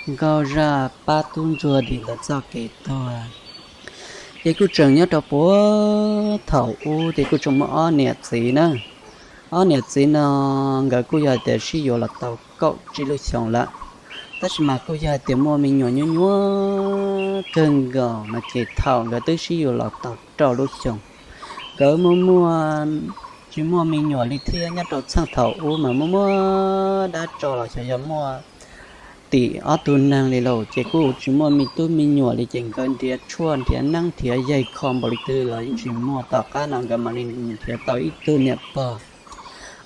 nkauj zaj pab tub ntsuag dim ntawd txoj kev tuag. Ces kuj tseem nyob rau puag thaum ub ces kuj tseem muaj ob niam txiv na. Ob niam txiv no nkawd kuj yog tias sib yuav los tau kaum tsib lub xyoos lawm, tab sis mas kuj yog tias muaj me nyuam nyuaj nyuaj kawg nkaus no ces thaum nkawd twb sib yuav los tau rau lub xyoos, nkawd muaj muaj tsis muaj me nyuam li thiab. Nyob rau txheej thaum ub mas muaj muaj dab tso los xyov yog muaj tim ob tug neeg li lawm ces kuj tsis muaj me tub me nyuam li ces nkawd nrhiav tshuaj nrhiav neeb nrhiav yaig kho npaum li twg los yeej tsis muaj. Tom qab no nkawd mam li nrhiav tau ib tug niam pog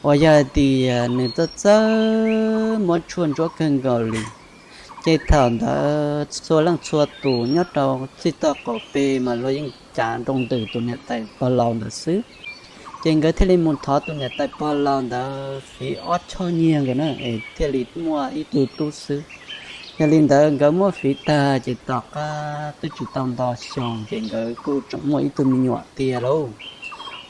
uas yog hais tias nws txawj txawj muab tshuaj ntsuab kawg nkaus li. Ces thaum ntawd txhua leej txhua tus nyob rau txij toj qaum peg mas luag yeej cav nroo ntws tus niam tais pog laus ntawd xwb. Ces nkawd thiaj li mus thov tus niam tais pog laus ntawd fiv ob choj nyiaj nkaus na es thiaj li muaj ib tug tub xwb. Yog li ntawd nkawd muab fiv tag ces tom qab twb tsis tau nto xyoo ces nkawd kuj tseem muaj ib tug me nyuam tiag lauj.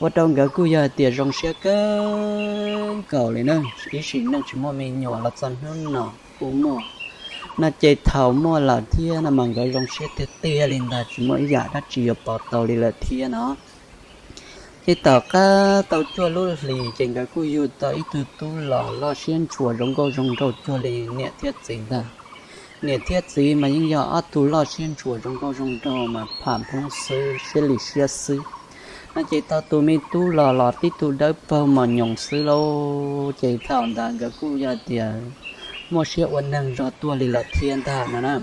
Ua rau nkawd kuj yog hais tias zoo siab kawg nkaus li na, ib sim neej tsis muaj me nyuam los txog hnub no kuj muaj. No ces thaum muaj lawm thiab no mas nkawd zoo siab tiag tiag li ntag, tsis muaj ib yam dab tsi yuav pov tau li lawm thiab no. Ces tom qab tau cuaj lub hlis ces nkawd kuj yug tau ib tug tub los loj siab ntshua zoo nkauj zoo nraug cuag li niam thiab txiv ntag. Niam thiab txiv mas yeej yog ob tug loj siab ntshua zoo nkauj zoo nraug mas pham nphoob xwb siab li siab xwb. No ces tau tus me tub los los tib tug dawb paug mos nyoos xwb lauj. Ces thaum ntawd nkawd kuj yog tias muaj siab ua neeg zog tuaj li lawm thiab ntag no na.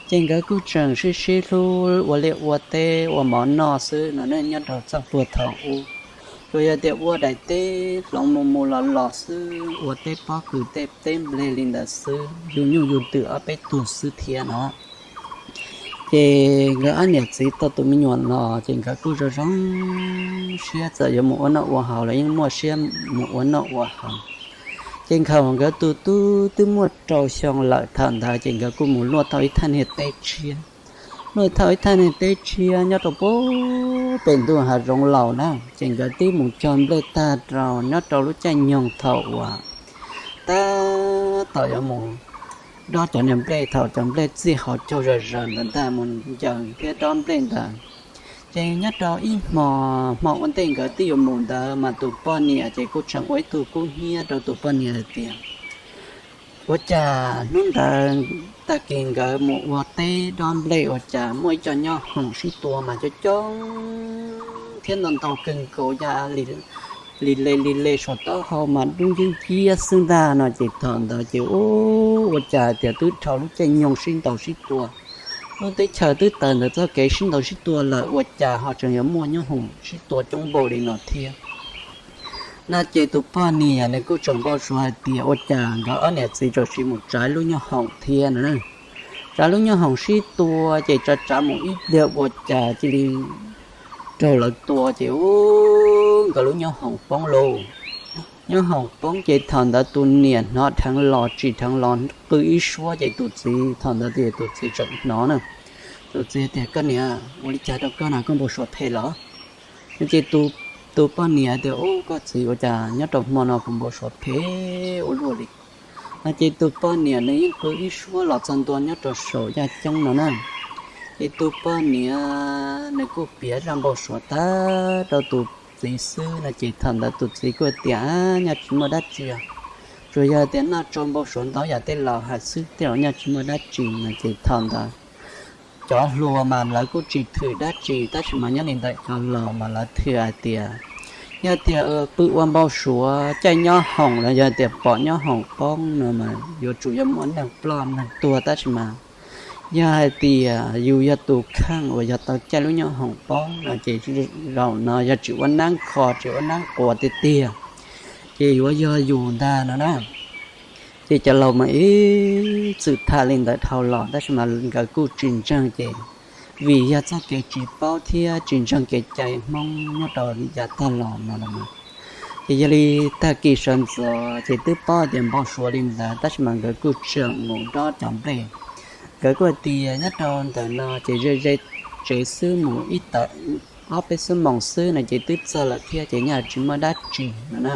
Ces nkawd kuj tseem sib sib hlub ua liaj ua teb ua mov noj xwb no ne, nyob rau txoj puag thaum ub. Tsuas yog tias ua daim teb hloov mus mus los los xwb, ua teb pob kws tej teb nplej li ntawd xwb, yug nyuj yug twm ob peb tug xwb thiab no. Ces nkawd ob niam txiv tau tus me nyuam los ces nkawd kuj zoo zoo siab, txawm yuav mus ua noj ua haus los yeej muaj siab mus ua noj ua haus. Ces nkawd, nkawd tus tub twb muaj rau xyoo lawm thaum ntawd ces nkawd kuj mus luaj tau ib thaj niag teb tshiab. Luaj tau ib thaj niag teb tshiab nyob rau puag pem ntuj hav zoov laus na, ces nkawd twb mus cog nplej tag rau nyob rau lub caij nyoog thaum uas tab tom yuav mus dob cov niag nplej, thaum cov nplej txij hauv caug zom zaws ntawd ntag, mus ncaws thiab dob nplej ntawd. Ces nyob rau ib hmo, hmo ua ntej nkawd twb yuav mus ntawd mas tus poj niam ces kuj tseem ua ib tug kub hnyiab rau tus poj niam hais tias, ua cas hnub ntawd tag kis nkawd mus ua teb dob nplej ua cas muaj ib co nyob hoom sib tua mas coob coob thiab ntau ntau kawg nkaus, ya li le li le saum taub hau mas dub nciab nciab xwb ntag no. Ces thaum ntawd ces ua cas tias twb dhau lub caij nyoog sib ntaus sib tua, lub teb chaws twb tawm ntawm txoj kev sib ntaus sib tua lawm ua cas ho tseem yuav muaj nyob hoom sib tua coob npaum li no thiab. No ces tus poj niam nws kuj tseem npau suav hais tias ua cas nkawd ob niam txiv txawm sim mus tsav lub nyob hoom thiab no. Tsav lub nyob hoom sib tua ces tsav tsav mus ib pliag ua cas cia li raug lawv tua ces ub, nkawd lub nyob hoom poob lauj. Nyob hoom poob ces thaum ntawd tus niam hnov dheev los tsis dheev los qw ib suab ces tus txiv, thaum ntawd ces tus txiv tseem hnov na. Tus txiv tias, koj niam, ua li cas rau koj na, koj npau suav phem los? Ces tus poj niam tias, ub, koj txiv, ua cas nyob rau hmo no kuv npau suav phem ua luaj li no. Ces tus poj niam nws yeej qw ib suab los txog ntua nyob rau saum yaj coob no na. Ces tus poj niam nws kuj piav zaj npau suav tag rau tus txiv xwb no ces thaum ntawd tus txiv kuj tias, nyaj tsis muaj dab tsi, tsuas yog tias noj tsau npau suav ntau yam tej laus hais xwb, tej laus nyaj tsis muaj dab tsi no. Ces thaum ntawd cov hluas mas lawv kuj tsis thwm dab tsi tab sis mas nyob li ntawm cov laus mas lawv thwm hais tias, yog tias pw ua npau suav caij nyob hoom los yog tias pom nyob hoom poob no mas yuav tsum yuav muaj neeg ploj neeg tuag tab sis mas yog hais tias yus yog tus kheej uas yog tau caij lub nyob hoom poob no ces zaum no yog tsis ua neeb kho tsis ua neeb quas tiag tiag ces yuav yog yus ntag no na. Ces cov laus mas ib txwm tham li ntawd dhau los tab sis mas nkawd kuj tsis ntseeg ces vim yog txoj kev tsis paub thiab tsis ntseeg kev cai Hmoob nyob rau yav tag los no los mas ces yog li tag kis sawv ntxov ces twb paub tias npau suav li ntawd tab sis mas nkawd kuj tseem mus dob cov nplej. Nkawd kuj hais tias nyob rau ntawm no ces ze ze tsev xwb, mus ib tawm ob peb xuab moos xwb no ces twb txog lawm thiab ces nyaj tsis muaj dab tsi no na.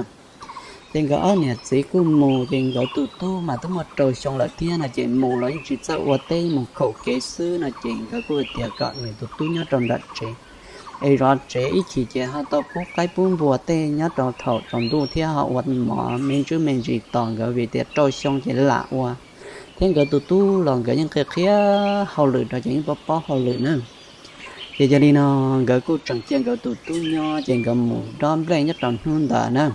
Ces nkawd ob niam txiv kuj mus, ces nkawd tus tub mas twb muaj rau xyoo lawm thiab no, ces mus los yeej tsis txawj ua teb, mus khaum kev xwb no, ces nkawd kuj tias kom nws tus tub nyob rau nram tsev, es zov tsev ib chim ces ho tau pub qaib pub npua tej nyob rau thaum tsaus ntuj thiab ho ua mov me ntsis me ntsis tos nkawd, vim tias rau xyoo ces lam ua, thiab nkawd tus tub los nkawd yeej qia qhia hauj lwm rau, ces yeej paub paub hauj lwm na. Ces yog li no nkawd kuj tseem cia nkawd tus tub nyob, ces nkawd mus dob nplej nyob rau hnub ntawd na.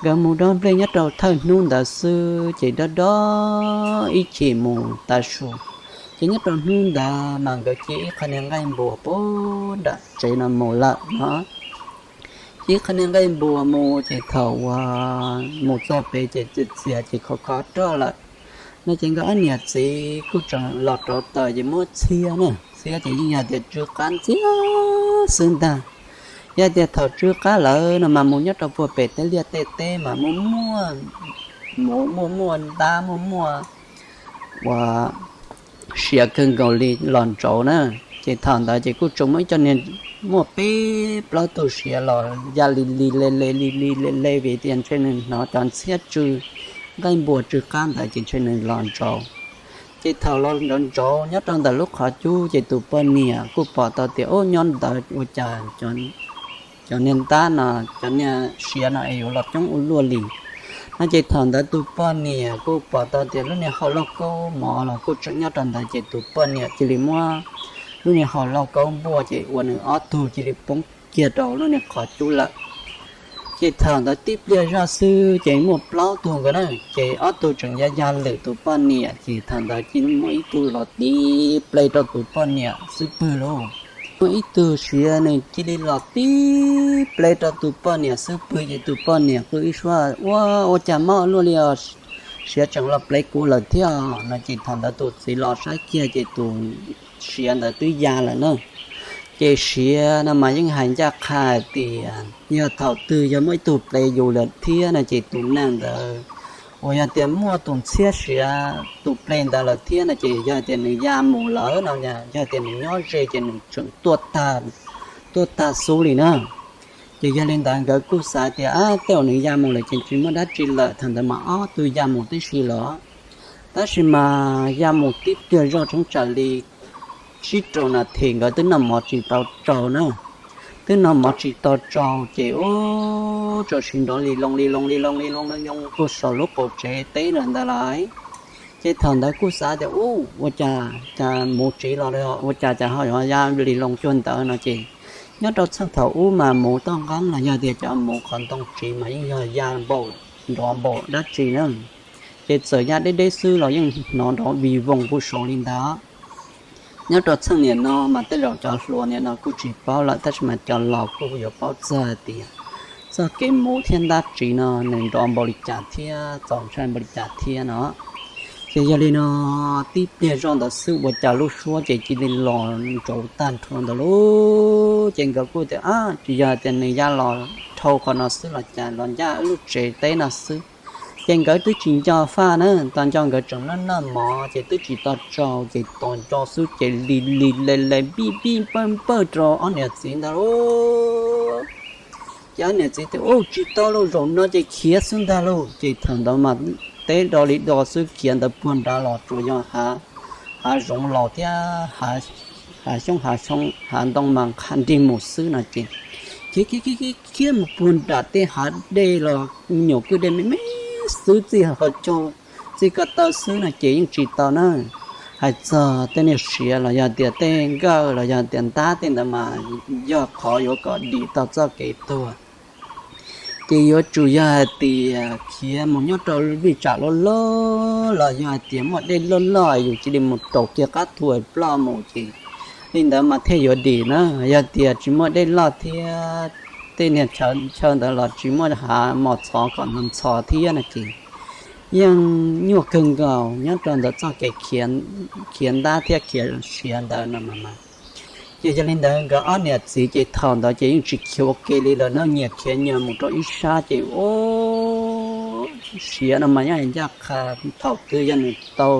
Nkawd mus dob nplej nyob rau thawj hnub ntawd xwb, ces dob dob ib chim mus tav su, ces nyob rau hnub ntawd mas nkawd cia ib qho niag nqaij npuas puag nram tsev no mus lawm no. Cia ib qho niag nqaij npuas mus, ces thaum uas mus txog pem ces txias txias ces khov khov roj lawm no, ces nkawd ob niam txiv kuj tseem los rauv taws ces muab txhiab na, txhiab ces yeej yog tias tsw qab ntxiag xwb ntag. Yog tias thaum tsw qab lawm no mas mus nyob rau puag pem tej liaj tej teb mas muaj muaj mus muaj muaj ntab muaj muaj uas siav kawg nkaus li los ntsauv na. Ces thaum ntawd ces kuj tseem muaj ib co niag muaj peb plaub tug siav los ya li li le le li li le le, vim tias ntshe nws hnov cov ntxhiab tsw nqaij npua tsw qab ntawd ces ntshe nws los ntsauv. Ces thaum los ntsauv ntsauv nyob rau ntawm lub qhov cub ces tus poj niam kuj pom tau tias ub, nyob ntawd ua cas cov niag ntab no, cov niag siav no es yuav los coob ua luaj li no. Ces thaum ntawd tus poj niam kuj pom tau tias lub niag hau lauj kaub mov los kuj tseem nyob rau ntawd, ces tus poj niam cia li muab lub niag hau lauj kaub npuaj ces ua nws ob tug cia li poob kiag rau lub niag qhov cub lawm. Ces thaum ntawd tib pliag zoj xwb ces muaj plaub tug nkawd na, ces ob tug tseem ya ya lwm tus poj niam, ces thaum ntawd cia li muaj ib tug los tib ple rau tus poj niam xub pwg lauj. Muaj ib tug siav nws cia li los tib ple rau tus poj niam xub pwg, ces tus poj niam kuj ib suab ua, ua cas mob luaj li os, siav tseem los ple kuv lawm thiab no. Ces thaum ntawd tus txiv los saib kiag ces tus siav ntawd twb ya lawm na. Ces siav no mas yeej hais ncaj qha hais tias yog thaum twg yog muaj ib tug ple yus lawm thiab no ces tus neeg ntawd uas yog tias muaj tus ntxhiab siav tus ple ntawd lawm thiab no ces yog tias nws ya mus lawm no, yog tias nws nyob ze ces nws tseem tuaj tag xub li na. Ces yog li ntawd nkawd kuj xav tias tej zaum nws ya mus lawm ces tsis muaj dab tsi lawm, thaum ntawd mas ob tug ya mus tib si los. Tab sis mas ya mus tib pliag zoj tshoob tsam li tsib rau nas this nkawd twb noj mov tsis tau tsau na. Twb noj mov tsis tau tsau ces ub, txawm sis nrov li loo li loo li loo li loo li loo puag saum lub qaum tsev teb lawm ntawd lauj. Ces thaum ntawd kuj xav tias ub, ua cas cas mus tsev los ua cas cas ho yuav ya li loo cuag ntawd no ces nyob rau txheej thaum ub mas mus toj nqeeb los yog tias cov mus qhov ntoo tsev mas yeej yog ya npaum nrov npaum dab tsi na. Ces txawm ya deb deb xwb los yeej hnov nrov vij voog puag saud li ntawd. Nyob rau txheej niam no mas tej zaum cov hluas niam no kuj tsis paub lawm, tab sis mas cov laus kuj yuav paub txog hais tias txoj kev mus thiab ntab tsev no nws nrov npaum li cas thiab txaus ntshai npaum li cas thiab no. Ces yog li no tib pliag zoj ntawd xwb ua cas lub suab ces cia li los ntsauv tag nrho ntawd lauj. Ces nkawd kuj tias tsis yog tias nws ya los dhau qhov no xwb los cas los ncaj wb lub tsev teb no xwb. Ces nkawd twb tsis nco faj na, tos nco nkawd tseem noj noj mov ces twb tsis tau tsau ces tos nco xwb ces li li le le npij npij npawj npawj rau ob niam txiv ntag lauj. Ces ob niam txiv tias ub, tsis tau lauj, zaum no ces khiav xwb ntag lauj. Ces thaum ntawd mas teb do li do xwb, khiav ntawd puag nrad los tsuas yog hav zoov laus thiab hav xyoob hav ntoo mas nqha nrig mus xwb no ces khiav khiav khiav mus puag nram tej hav dej los nyuam kwj dej me me xwb, txij hauv caug txij ko taw xwb no ces yeej tsis tau na. Hais txog tej niag siav los yog tias tej nkawj los yog tias ntab tej ntawd mas yog qhov yuav kom dim tau txoj kev tuag ces yuav tsum yog hais tias khiav mus nyob rau vij tsam loj loj los yog hais tias muaj dej loj loj yus cia li mus raus kiag qab thu ploj mus ces li ntawd mas thiaj yuav dim na. Yog tias tsis muaj dej loj thiab tej niag chaw ntawd los tsis muaj hav mos txhov kom ntxhov thiab no ces yeej nyuaj kawg nkaus nyob rau ntawm txoj kev khiav ntab thiab khiav siav ntawd no mas. Ces yog li ntawd nkawd ob niam txiv ces thaum ntawd ces yeej tsis khiav ua ke li lawm na, nyias khiav nyias mus rau ib sab ces ub, siav no mas yeej hais ncaj qha thaum twg yog nws tau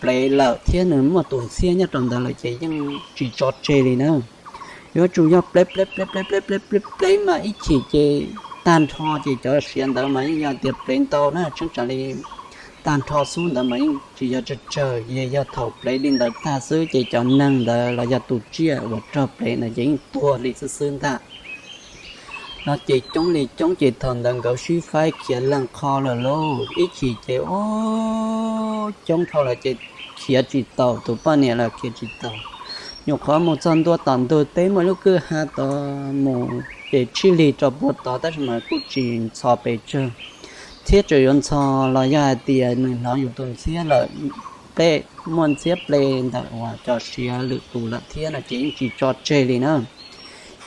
plev lawm thiab nws muaj tus ntxhiab nyob rau ntawd lawm ces yeej tsis tso tseg li na. Yuav tsum yog plev plev plev plev plev plev plev mas ib chim ces tag nrho ces cov siav ntawd mas yeej yog tias plev ntau na, tseeb tsam li tag nrho xub ntawd mas yeej tsis yog tsawg tsawg, yog thaum plev li ntawd tag xwb ces cov neeg ntawd los yog tus tsiaj uas raug plev ntawd ces yeej tuag li xwb xwb ntag. No ces coob li coob ces thaum ntawd nkawd sib faib khiav leej qho lawm lauj, ib chim ces ub coob dhau lawm ces khiav tsis taus, tus poj niam los khiav tsis taus. Nyuam qhuav mus txog ntua tom ntug teb muaj lub kwj ha tod mus ces tshij li rau puag tod tab sis mas kuj tsis ntxhov pes tsawg, thiab tseem yuav ntxhov los yog hais tias nws hnov yus tus ntxhiab lawm, pleb, muaj ntxhiab pleb ntawm uas cov siav lwm tus lawm thiab no ces yeej tsis tso tseg li na.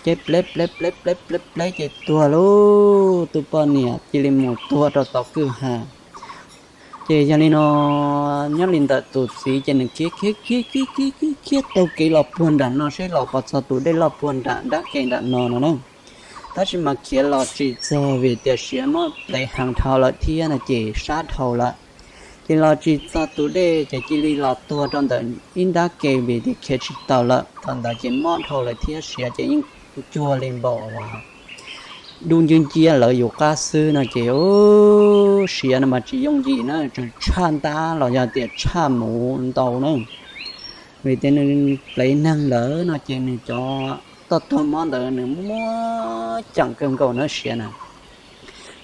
Ces pleb pleb pleb pleb pleb pleb ces tuag lauj, tus poj niam cia li mus tuag rau tom kwj ha. Ces yog li no, nyob li ntawm tus txiv ces nws khiav khiav khiav khiav khiav khiav taug kev los puag nram no seb los puas txog tus dej loj puag nram dab ke nram no no na. Tab sis mas khiav los tsis txog vim tias siav muab plev heev dhau lawm thiab no ces sab dhau lawm. Ces los tsis txog tus dej ces cia li los tuag rau ntawm ib nrab ke vim tias khiav tsis taus lawm. Thaum ntawd ces mob dhau lawm thiab siav ces yeej cuag li npaum uas dub nciab nciab lawv yus qab xwb no ces siav no mas tsis yooj yim na, tseem tshaj ntab los yog tias tshaj mus ntau na. Vim tias nws plev neeg lawm no ces nws cov toj tuag mob ntawd nws muaj ceem kawg nkaus na siav na.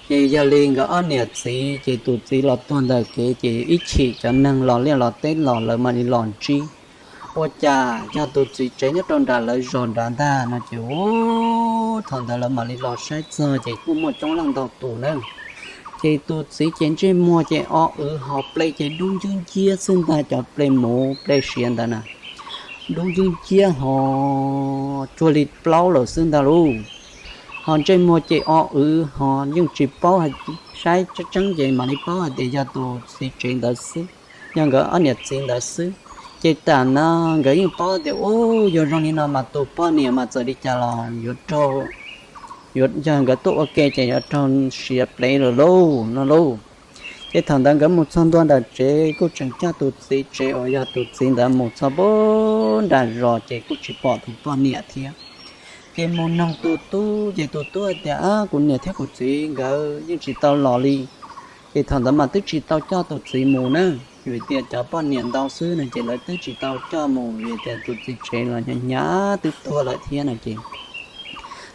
Ces yog li nkawd ob niam txiv ces tus txiv los tuag ntawm kev ces ib chim cov neeg los liaj los teb los lawv mam li los ntsib. Ua cas yog tus txiv tsev nyob rau nram lawv zos nrad ntag no ces ub, thaum ntawd lawv mam li los saib txog ces kuj muaj coob leej ntau tus na. Ces tus txiv ces ntsej muag ces o wv ho plej ces dub nciab nciab xwb ntag, cov plej muv plej siav ntawd na, dub nciab nciab ho cuag li plaub lawm xwb ntag lauj. Ho ntsej muag ces o wv ho yeej tsis paub, saib tseeb tseeb ces mam li paub hais tias yog tus txiv tsev ntawd xwb, yog nkawd ob niam txiv ntawd xwb. Ces tam no nkawd yeej paub tias ub, yog zoo li no mas tus poj niam mas txawm li cas los yuav raug, yog nkawd tuaj ua ke ces yuav raug siav plev lawm lauj no lauj. Ces thaum ntawd nkawd mus txog ntua ntawm tsev kuj tseem coj tus txiv tsev uas yog tus txiv ntawd mus txog puag nram zos ces kuj tsis pom tus poj niam thiab. Ces mus noog tus tub ces tus tub hais tias, kuv niam thiab kuv txiv nkawd yeej tsis tau los li. Ces thaum ntawd mas twb tsis tau coj tus txiv mus na, vim tias cov poj niam ntau xwb no ces lawv twb tsis tau coj mus vim tias tus txiv tsev los hnyav hnyav twb tuag lawm thiab no ces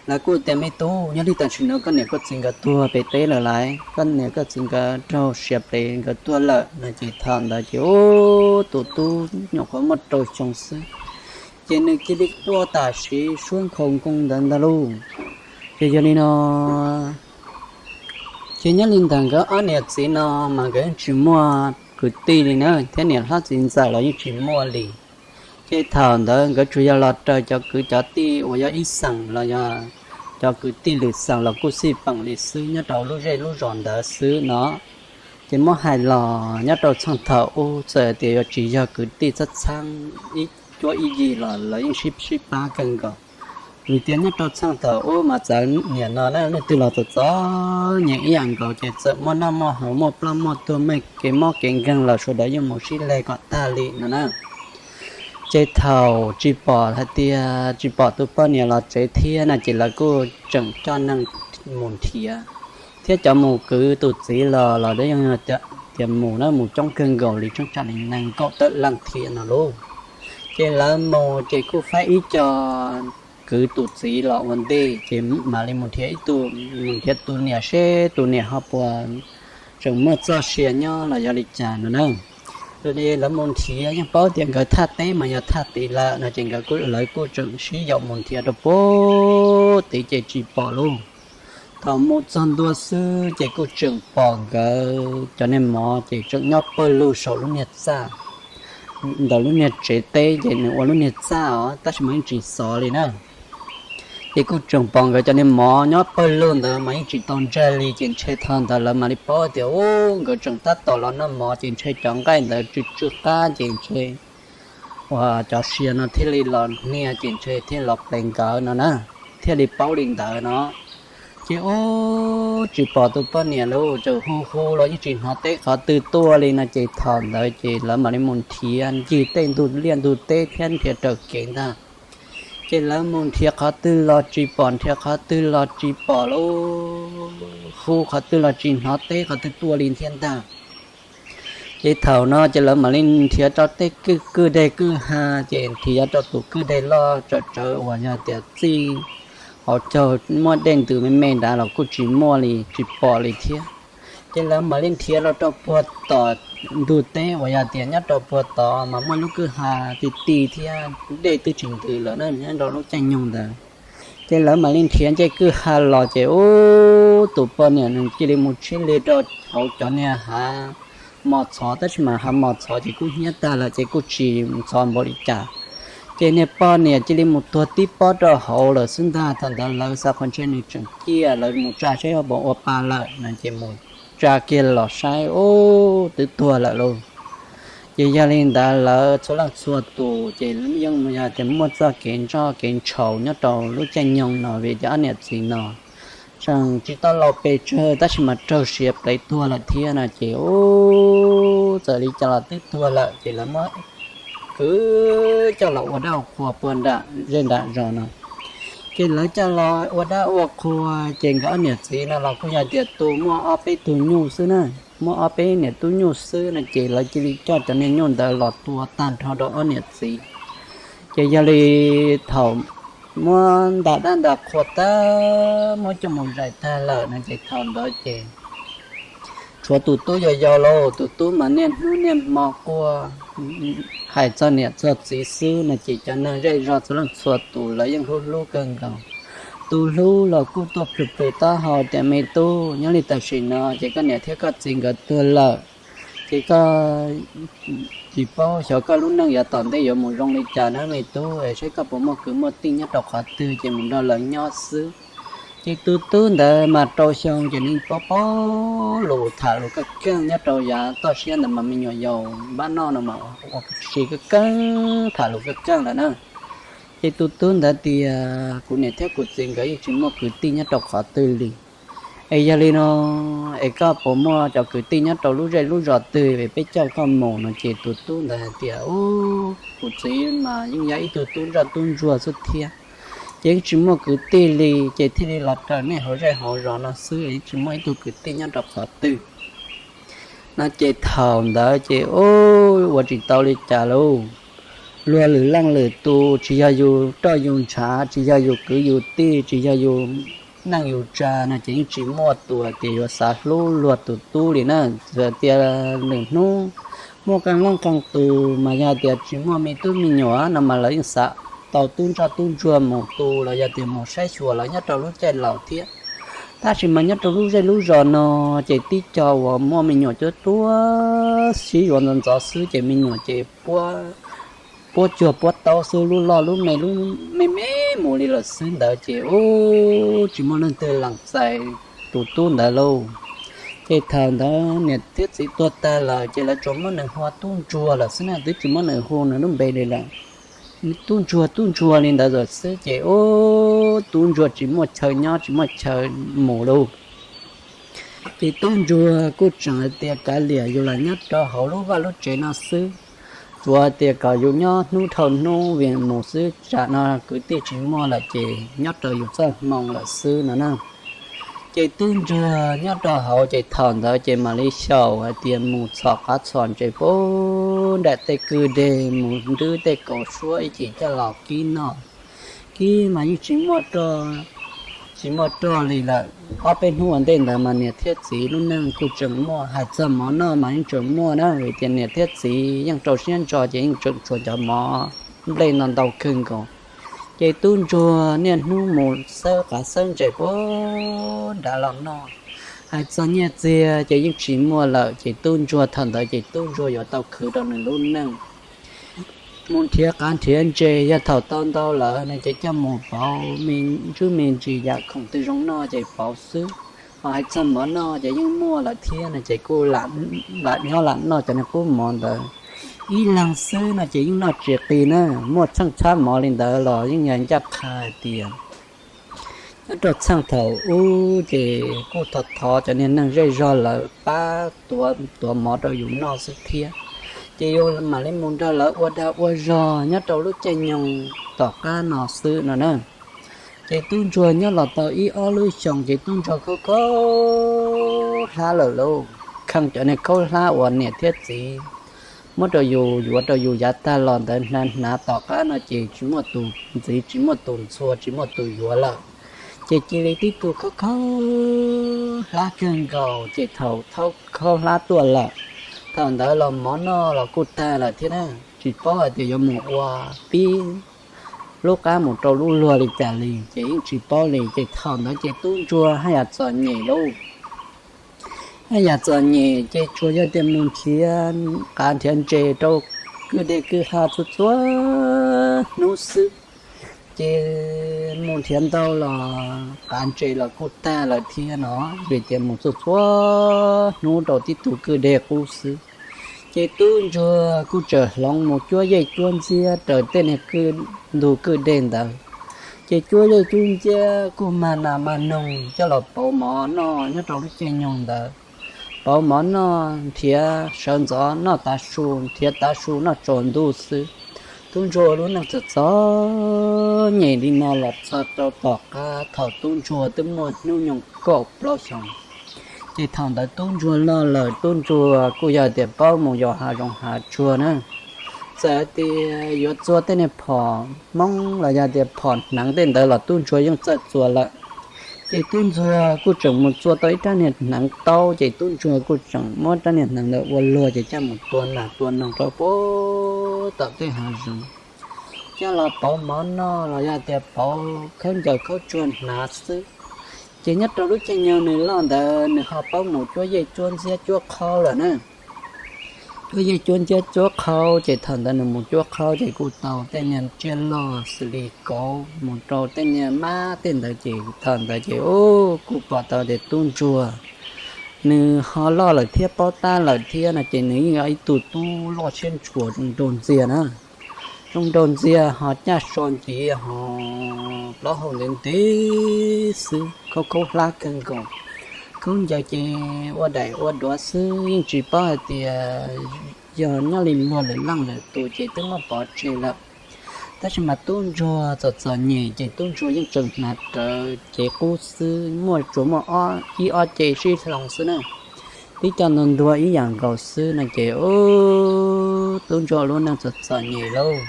lawv kuj tias, me tub, nyob li tam sim no koj niam koj txiv nkawd tuag pem teb lawm lauj, koj niam koj txiv nkawd raug siav plev nkawd tuag lawm no ces thaum ntawd ces ub, tus tub nyuam qhuav muaj rau xyoo xwb, ces nws cia li quaj tam sim suab nkhaus nkoos ntawd ntag lauj. Ces yog li no, ces nyob li ntawm nkawd ob niam txiv no mas nkawd yeej tsis muaj kwv tij li na, thiab niam hlob txiv ntxawm los yeej tsis muaj li. Ces thaum ntawd nkawd tsuas yog los raws cov kwv cov tij uas yog ib xeem los yog cov kwv tij lwm xeem los kuj xij peem li xwb nyob rau lub zej lub zos ntawd xwb no. Ces muab hais los nyob rau txheej thaum ub txawm tias yuav tsis yog kwv tij txhab txheeb ib cuab ib yig los lawv yeej sib sib pab kawg nkaus. Vim tias nyob rau txheej thaum ub mas txawm niam no na leej twg los txom txom nyem ib yam nkaus ces txawm muaj noj muaj haus muaj ploj muaj tuag muaj kev mob kev nkeeg los sawv daws yeej mus sib leg kom tag li no na. Ces thaum tsis pom hais tias tsis pom tus poj niam los tsev thiab no ces lawv kuj tseem coj neeg mus nrhiav, thiab cov mus kwv tus txiv los los yeej tias mus na mus coob kawg nkaus li, tsoob tsam li nees nkaum tawm leej thiab no lauj. Ces lawv mus ces kuj faib ib co kwv tus txiv los ua ntej ces mam li mus nrhiav ib tug, mus nrhiav tus niam seb tus niam ho puas tseem muaj txoj sia nyob los yog li cas no na. Lawv mus nrhiav yeej paub tias nkawd thaj teb mas yog thaj tid lawm no ces nkawd, lawv kuj tseem sib yaum mus nrhiav rau puag tid ces tsis pom lauj. Thaum mus txog ntua xwb ces kuj tseem pom nkawd cov niag mov ces tseem nyob pawg lug saum lub niag txaj, ntawm lub niag tsev teb ces nws ua lub niag txaj os tab sis mas yeej tsis xov li na. Ces kuj tseem pom nkawd cov niag mov nyob pawg lug ntawd mas yeej tsis tau ntsag li ces ntshe thaum ntawd lawv mam li paub tias ub, nkawd tseem tab tom los noj mov ces ntshe cov nqaij ntawd tsw tsw qab ces ntshe uas cov sia no thiaj li los hnia ces ntshe thiaj los plev nkawd no na, thiaj li paub li ntawd no. Ces ub, tsis pom tus poj niam lauj, tseem hu hu los yeej tsis hnov teb qhov twg tuaj li no ces thaum ntawd ces lawv mam li mus nrhiav ncig tej ntug liaj ntug teb thiab nrhiav raws kev ntag. Ces lawv mus nrhiav qhov twg los tsis pom, nrhiav qhov twg los tsis pom lauj, hu qhov twg los tsis hnov teb qhov twg tuaj li thiab ntag. Ces thaum no ces lawv mam li nrhiav rau tej kwj, kwj deg kwj ha, ces nrhiav rau tus kwj deg loj tsawv tsawv uas yog tias txij hauv caug muaj dej ntws me me nrad los kuj tsis muaj li, tsis pom li thiab. Ces lawv mam li nrhiav los rau puag tom ntug teb uas yog tias nyob rau puag tod mas muaj lub kwj ha ti ti thiab dej twb tsis ntws lawm na, nyob rau lub caij nyoog ntawd. Ces lawv mam li nrhiav ncej kwj ha los ces ub, tus poj niam nws cia li mus tshiab li rau hauv cov niag hav mos txhov, tab sis mas hav mos txhov ces kuj hnyiab tag lawm ces kuj tsis ntxhov npaum li cas. Ces niag poj niam cia li mus tuag tib pob rau hauv lawm xwb ntag. Thaum ntawd lawv xav qhov ntshe nws tseem ciaj, lawv mus tsa saib puas ua pa lawm no ces mus tsa kiag los saib ub, twb tuag lawm lauj. Ces yog li ntawd lawv txhua leej txhua tus ces yeej yog tias muaj txoj kev ntsoj kev ntshaus nyob rau lub caij nyoog no vim cov ob niam txiv no tseem tsis tau laus pes tsawg tab sis mas raug siav plev tuag lawm thiab no ces ub, txawm li cas los twb tuag lawm ces lawv muab kwv coj los ua dab ua qhua puag nram zej nram zos no. Ces lawv coj los ua dab ua qhua ces nkawd ob niam txiv no los kuj yog tias tu muaj ob peb tug nyuj xwb na, muaj ob peb niam tub nyuj xwb no ces lawv cia li coj cov niag nyuj ntawd los tua tag nrho rau ob niam txiv. Ces yog li thaum muab nta dab nta qhua tag, muab coj mus zais tag lawm no ces thaum ntawd ces tshuav tus tub yau yau lauj, tus tub mas niaj hnub niaj hmo quaj hais txog niam txog txiv xwb no ces cov neeg zej zog txhua leej txhua tus lawv yeej hlub hlub kawg nkaus. Tus hlub los kuj tuaj plhws plhws taub hau tias, Me tub, nyob li tam sim no ces koj niam thiab koj txiv nkawd tuag lawm, ces koj tsis paub xyov koj lub neej yav tom ntej yuav mus zoo li cas na me tub, es saib koj puas muaj kwv muaj tij nyob rau qhov twg ces mus nrog lawv nyob xwb. Ces tus tub ntawd mas rau xyoo ces nws paub paub lus tham lus kaj keej, nyob rau yav toj siab ntawd mas me nyuam yaus npab noj no mas ua si kaj keej, tham lus kaj keej lawm na. Ces tus tub ntawd tias, Kuv niam thiab kuv txiv nkawd yeej tsis muaj kwv tij nyob rau qhov twg li. Es yog li no, es koj puas muaj cov kwv tij nyob rau lub zej lub zos twg es peb coj koj mus no? Ces tus tub ntawd hais tias, Ub, kuv txiv mas yeej yog ib tug tub ntsoj tub ntsuag xwb thiab, ces yeej tsis muaj kwv tij li, ces thiaj li los raws nej hauv zej hauv zos no xwb, yeej tsis muaj ib tug kwv tij nyob rau qhov twg no. Ces thaum ntawd ces ub, ua tsis tau li cas lauj. Luag lwm leej lwm tus, tsis yog yus roj yus ntshav, tsis yog yus kwv yus tij, tsis yog yus neej yus tsa no ces yeej tsis muaj tus tias yuav xav hlub luag tus tub li na. Txawm tias lwm hnub muaj qee leej qee tus mas yog tias tsis muaj me tub me nyuam no mas lawv yeej xav tau tub ntsoj tub ntsuag mus tu los yog tias mus saib xyuas lawv nyob rau lub caij laus thiab. Tab sis mas nyob rau lub zej lub zos no ces tib co uas muaj me nyuam tuab tuab sib yuav ntxov ntxov xwb ces me nyuam ces puab cuag puab taub xwb, lub loj lub me lub me me mus li lawm xwb ntawd ces ub, tsis muaj leej twg lees txais tus tub ntawd lauj. Ces thaum ntawd niam thiab txiv tuag tag lawm ces lawv tsuas muab nws hu ua tub ntsuag lawm xwb na, twb tsis muab nws hu nws lub npe li lawm. Tub ntsuag tub ntsuag li ntawd lawm xwb ces ub, tub ntsuag tsis muaj chaw nyob tsis muaj chaw mus lauj. Ces tub ntsuag kuj tseem hais tias, Kav liam, yus los nyob rau hauv lub vaj lub tsev no xwb, tsuav tias kom yus nyob hnub dhau hnub vim mus xwb, tsam no kwv tij tsis muaj lawm ces nyob rau yus txoj hmoo lawm xwb no na. Ces tub ntsuag nyob rau hauv ces thaum ntawd ces mam li xyaum hais tias mus txhom qav txhom ntses puag nram tej kwj deg, mus nrwb tej kaus suab ib chim coj los kib noj. Kib mas yeej tsis muaj roj, tsis muaj roj li lawm. Ob peb hnub ua ntej ntawd mas niam thiab txiv lub neej kuj tseem muaj, hais txog mov noj mas yeej tseem muaj na, vim tias niam thiab txiv yeej rau siab ntso ces yeej tseem tshuav cov mov nplej no ntau kawg nkaus. Ces tub ntsuag niaj hnub mus xawb qav xawb ntses puag nrad los noj. Hais txog nyiaj txiag ces yeej tsis muaj lawm, ces tub ntsuag thaum ntawd ces tub ntsuag yuav tau khwv rau nws lub neej. Mus nrhiav qav nrhiav ntses, yog thaum tau ntau lawm no ces coj mus pauv me ntsis yam khoom twg zoo noj ces pauv xwb. Ho hais txog mov noj ces yeej muaj lawm thiab no ces kuj lam nyob lam noj cov niag qub mov ntawd ib leeg xwb no ces yeej noj tsis qis na. Muaj txheej txhab mov li ntawd los yeej yog ncaj qha hais tias nyob rau txheej thaum ub ces kuj thov thov cov niag neeg zej zog lawv pab tuav mov rau yus noj xwb thiab. Ces yus mam li mus nrog lawv ua dag ua zog nyob rau lub caij nyoog tom qab no xwb no na. Ces tub ntsuag nyob los tau ib ob lub xyoos ces tub ntsuag khaub khaub hlab lawm lauj. Kheej cov niag khaub hlab uas niam thiab txiv muab rau yus yuav rau yus yav tag los ntawd hnav hnav tom qab no ces tsis muaj tus ntxiv, tsis muaj tus ntxhua, tsis muaj tus yuav lawm. Ces cia li tib tug khaub khaub hlab kawg nkaus ces thaum khaub hlab tuaj lawm, thaum ntawd los mov noj los kuj tag lawm thiab na, tsis paub hais tias yuav mus ua tib lub qab mus rau lub luag li cas li ces yeej tsis paub li. Ces thaum ntawd ces tub ntsuag haj yam txom nyem lauj. Haj yam txom nyem ces tsuas yog tias mus nrhiav qav nrhiav ntses rau kwj deg kwj ha txhua txhua hnub xwb. Ces mus nrhiav ntau los qav ntses los kuj tag lawm thiab no, vim tias mus txhua txhua hnub rau tib tug kwj deg qub xwb. Ces tub ntsuag kuj tseem hloov mus cuab yej cuab ntxiab raws tej niag ntug kwj deg ntawd. Ces cuab yej cuab ntxiab kuj mag nas mag noog coj los pauv mov noj nyob rau lub caij nyoog ntawd. Pauv mov noj, nrhiav sawv ntxov noj tav su, nrhiav tav su noj tsaus ntuj xwb. Tub ntsuag lub neej txom txom nyem li no los txog rau tom qab thaum tub ntsuag twb muaj hnub nyoog kaum plaub xyoos. Ces thaum ntawd tub ntsuag loj lawm, tub ntsuag kuj yog tias paub mus yos hav zoov hav tsuag na. Txawm tias yuav txua tej niag phom hmoob los yog tias phom hneev tej ntawd los tub ntsuag yeej txawj txua lawm. Ces tub ntsuag kuj tseem mus txua tau ib rab niag hneev taub, ces tub ntsuag kuj tseem muab rab niag hneev ntawd ua luag ces coj mus tua nas tua noog rau puag tom tej hav zoov, coj los pauv mov noj los yog tias pauv khaub ncaws khaub tsuag hnav xwb. Ces nyob rau lub caij nyoog nws loj ntawd nws ho paub mus cuab yej cuab ntxiab cuab qhaub lawm na. Cuab yej cuab ntxiab cuab qhaub ces thaum ntawd nws mus cuab qhaub ces kuj tau tej niag tsiaj loj xws li kauv mus rau tej niag mab tej ntawd ces thaum ntawd ces kuj pom tau tias tub ntsuag nws ho loj lawm thiab paub tab lawm thiab no ces nws yeej yog ib tug tub loj siab ntshua zoo nraug ntxiag na. Zoo nraug ntxiag ho caj so nciv ho plaub hau ntev ntev xwb, khaub khaub hlab kawg nkaus. Khaub ncaws ces ua daim ua duav xwb, yeej tsis paub hais tias yog nyob li luag lwm leej lwm tus ces twb muab pov tseg lawm. Tab sis mas tub ntsuag txom txom nyem ces tub ntsuag yeej tseem hnav rawv cev qub xwb, muaj tsuas muaj ib ob ce sib hloov xwb na. Tib co ntuag ntuag ib yam nkaus xwb no ces tub ntsuag lub neej txom txom nyem lauj.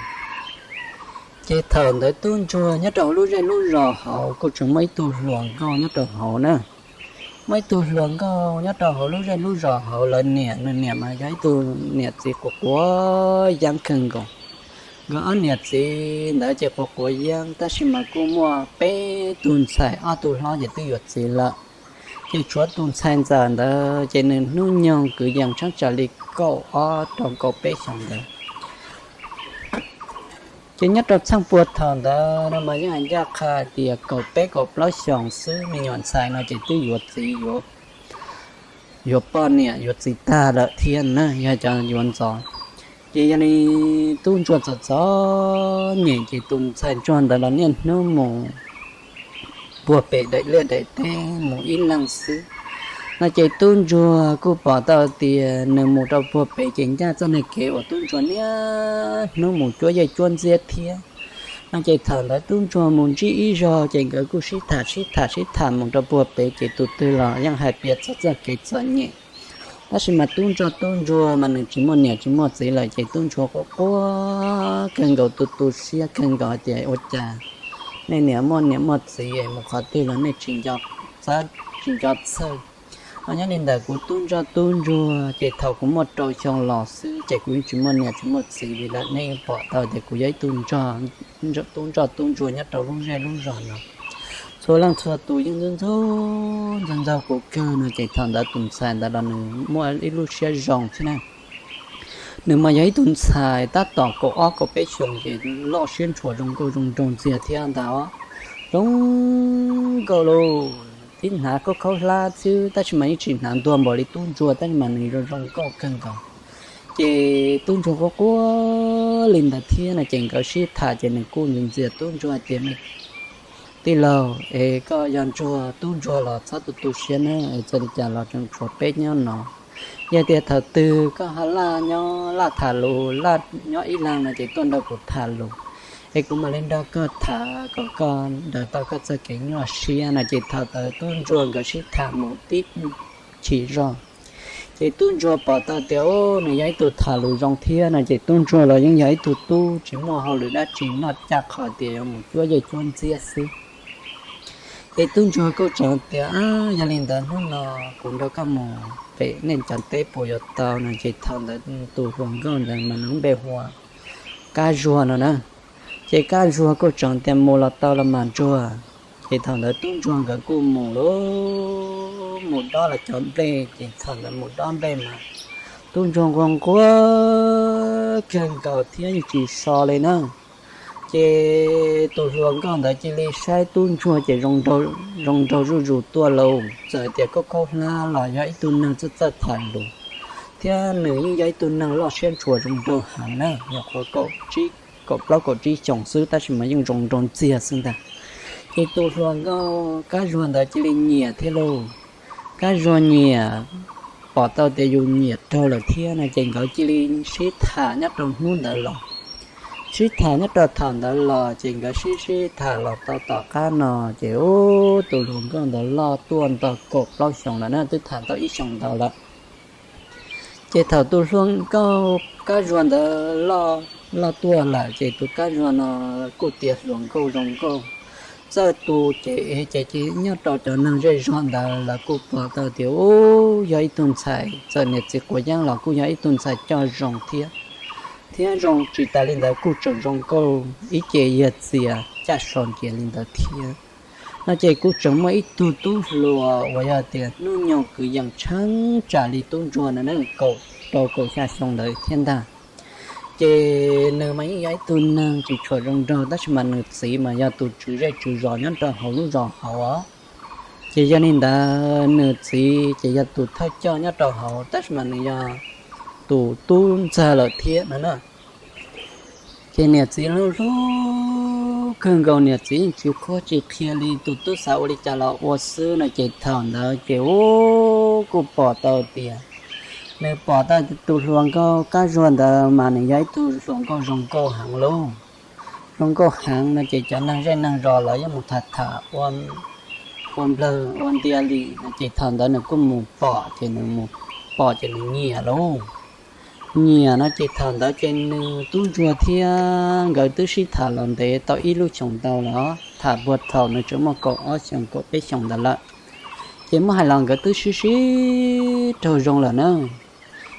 Ces thaum ntawd tub ntsuag nyob rau hauv lub zej lub zos hauv kuj tseem muaj ib tug hluas nkauj nyob rau hauv na. Muaj ib tug hluas nkauj nyob rau hauv lub zej lub zos hauv, lawv niam, nws niam mas yog ib tug niam txiv quav quav yeeb kawg nkaus. Nkawd ob niam txiv ntawd ces quav quav yeeb tab sis mas kuj muaj peb tug ntxhais, ob tug hlob ces twb yuav txiv lawm. Ces tshuav tus ntxhais ntxawm ntawd ces nws hnub nyoog kwv yees tshaib tsam li kaum ob rau kaum peb xyoos ntawd. Ces nyob rau txheej puag thaum ntawd no mas yeej hais ncaj qha tias kaum peb kaum plaub xyoos xwb, me nyuam ntxhais no ces twb yuav txiv, yuav poj niam yuav txiv tag lawm thiab na, yog cov yuav ntxov. Ces yog li tub ntsuag txom txom nyem ces tus ntxhais ntsuag ntawd los niaj hnub mus puag pem daim liaj daim teb mus ib leeg xwb. No ces tub ntsuag kuj pom tau tias nws mus rau puag pem ces ncaj txoj niag kev uas tub ntsuag niaj hnub mus cuab yej cuab ntxiab thiab. No ces thaum ntawd tub ntsuag mus ntsib ib zaug ces nkawd kuj sib tham sib tham sib tham mus rau puag pem ces tus twg los yeej hais piav txog txoj kev txom nyem. Tab sis mas tub ntsuag, tub ntsuag mas nws tsis muaj niam tsis muaj txiv lawm ces tub ntsuag quaj quaj kawg nkaus, tu tu siab kawg nkaus hais tias ua cas nej niam muaj niam muaj txiv mus qhov twg los nej tsis nco txawj, tsis nco txhawj. Ho nyob li ntawm kuv tub ntsuag, tub ntsuag ces thaum kuv muaj rau xyoo los xwb ces kuv yeej tsis muaj niam tsis muaj txiv li lawm. Nej yeej pom tau tias kuv yog ib tug tub ntsuag, tub ntsuag nyob rau lub zej lub zos no. Txhua leej txhua tus yeej ntxub ntxub ntxaug ntxaug kuv kawg no ces thaum ntawd tus ntxhais ntawd los nws muaj ib lub siab zoo thiab na. Nws mas yog ib tug ntxhais tab tom kaum ob kaum peb xyoos ces loj siab ntshua zoo nkauj zoo nraug ntxiag thiab ntag. Zoo nkauj lauj, tib hnav khaub khaub hlab xwb tab sis mas yeej tsis hnav ntuag npaum li tub ntsuag tab sis mas nws zoo zoo nkauj kawg nkaus. Ces tub ntsuag quaj quaj li ntawd thiab no ces nkawd sib tham ces nws kuj ntxias ntxias tub ntsuag tias, me tij laug, es koj yog ntsuag tub ntsuag los txhob tu tu siab na, es txawm li cas los tseem tshuav peb nyob no. Yog tias thaum twg koj ho laj nyob laj tham lus, laj nyob ib leeg no ces tuaj nrog kuv tham lus. Es kuv mam li nrog koj tham kom koj daws tau koj txoj kev nyuaj siab no. Ces thaum ntawd tub ntsuag nkawd sib tham mus tib chim zog, ces tub ntsuag pom tau tias, o, nws yog ib tug tham lus zoo thiab no. Ces tub ntsuag los yeej yog ib tug tub tsis muaj hauj lwm dab tsi noj, caj qhov tias yuav mus cuab yej cuab ntxiab xwb. Ces tub ntsuag kuj tseem tias, yog li ntawd hnub no kuv nrog koj mus pem nej cov teb puas yuav tau no. Ces thaum ntawd tus hluas nkauj ntawd mas nws lub npe hu ua Kab Zuag no na. Ces Kab Zuag kuj tseem tias mus los tau los mas ntsuag. Ces thaum ntawd tub ntsuag nkawd kuj mus lauj, mus dob los cov nplej. Ces thaum ntawd mus dob nplej mas tub ntsuag nquag nquag kawg nkaus thiab yeej tsis so li na. Ces tus hluas nkauj ntawd cia li saib tub ntsuag ces zoo nraug zuj zus tuaj lauj. Txawm tias khaub khaub hlab los yog ib tug neeg txawj txawj tham lus, thiab nws yeej yog ib tug neeg loj siab ntshua zoo nraug heev na, nyuam qhuav kaum plaub kaum tsib xyoos xwb tab sis mas yeej zoo nraug ntxiag xwb ntag. Ces tus hluas nkauj Kab Zuag ntawd cia li nyiam thiab lauj. Kab Zuag nyiam, pom tau tias yus nyiam raug lawm thiab no ces nkawd cia li sib tham nyob rau hnub ntawd los. Sib tham nyob rau thaum ntawd los ces nkawd sib sib tham los tau tom qab no ces ub, tus hluas nkauj ntawd loj tuaj nto kaum plaub xyoos lawm na, twb tham tau ib xyoos ntau lawm. Ces thaum tus hluas nkauj Kab Zuag ntawd loj tuaj lawm ces tus Kab Zuag no kuj tias hluas nkauj zoo nkauj, txawj tu ces, ces nyob rau cov neeg zej zog ntawd lawv kuj pom tau tias ub, yog ib tug ntxhais txawm niam txiv quav yeeb los kuj yog ib tug ntxhais coj zoo thiab, thiab zoo tsis tas li ntawd kuj tseem zoo nkauj ib ce yag txias caj so ntias li ntawd thiab no. Ces kuj tseem muaj ib tug tub hluas uas yog tias hnub nyoog kwv yees tsheej tsam li tub ntsuag no na, kaum rau kaum xya xyoo ntawd thiab ntag. Ces nws mas yeej yog ib tug neeg tsis tshua zoo nraug tab sis mas nws txiv mas yog tus tswv zej tswv zos nyob rau hauv lub zos hauv os. Ces yog li ntawd nws txiv ces yog tus thawj coj nyob rau hauv tab sis mas nws yog tus tub ntxawg lawm thiab no na. Ces niam txiv hlub hlub kawg nkaus, niam txiv yeej tsis qhuab tsis qhia li, tus tub xav ua li cas los ua xwb no. Ces thaum ntawd ces ub, kuj pom tau tias, nws pom tau tus hluas nkauj Kab Zuag ntawd mas nws yog ib tug hluas nkauj zoo nkauj heev lauj. Zoo nkauj heev no ces cov neeg zej neeg zos lawv yeej mus tham tham ua nplawg ua ntia li no. Ces thaum ntawd nws kuj mus pom ces nws mus pom ces nws nyiam lauj. Nyiam no ces thaum ntawd ces nws tub ntsuag thiab nkawd twb sib tham los ntev tau ib lub xyoos ntau los, tham puag thaum nws tseem muaj kaum ob xyoos kaum peb xyoos ntawd lawm. Ces muab hais los nkawd twb sib sib raug zoo lawm na.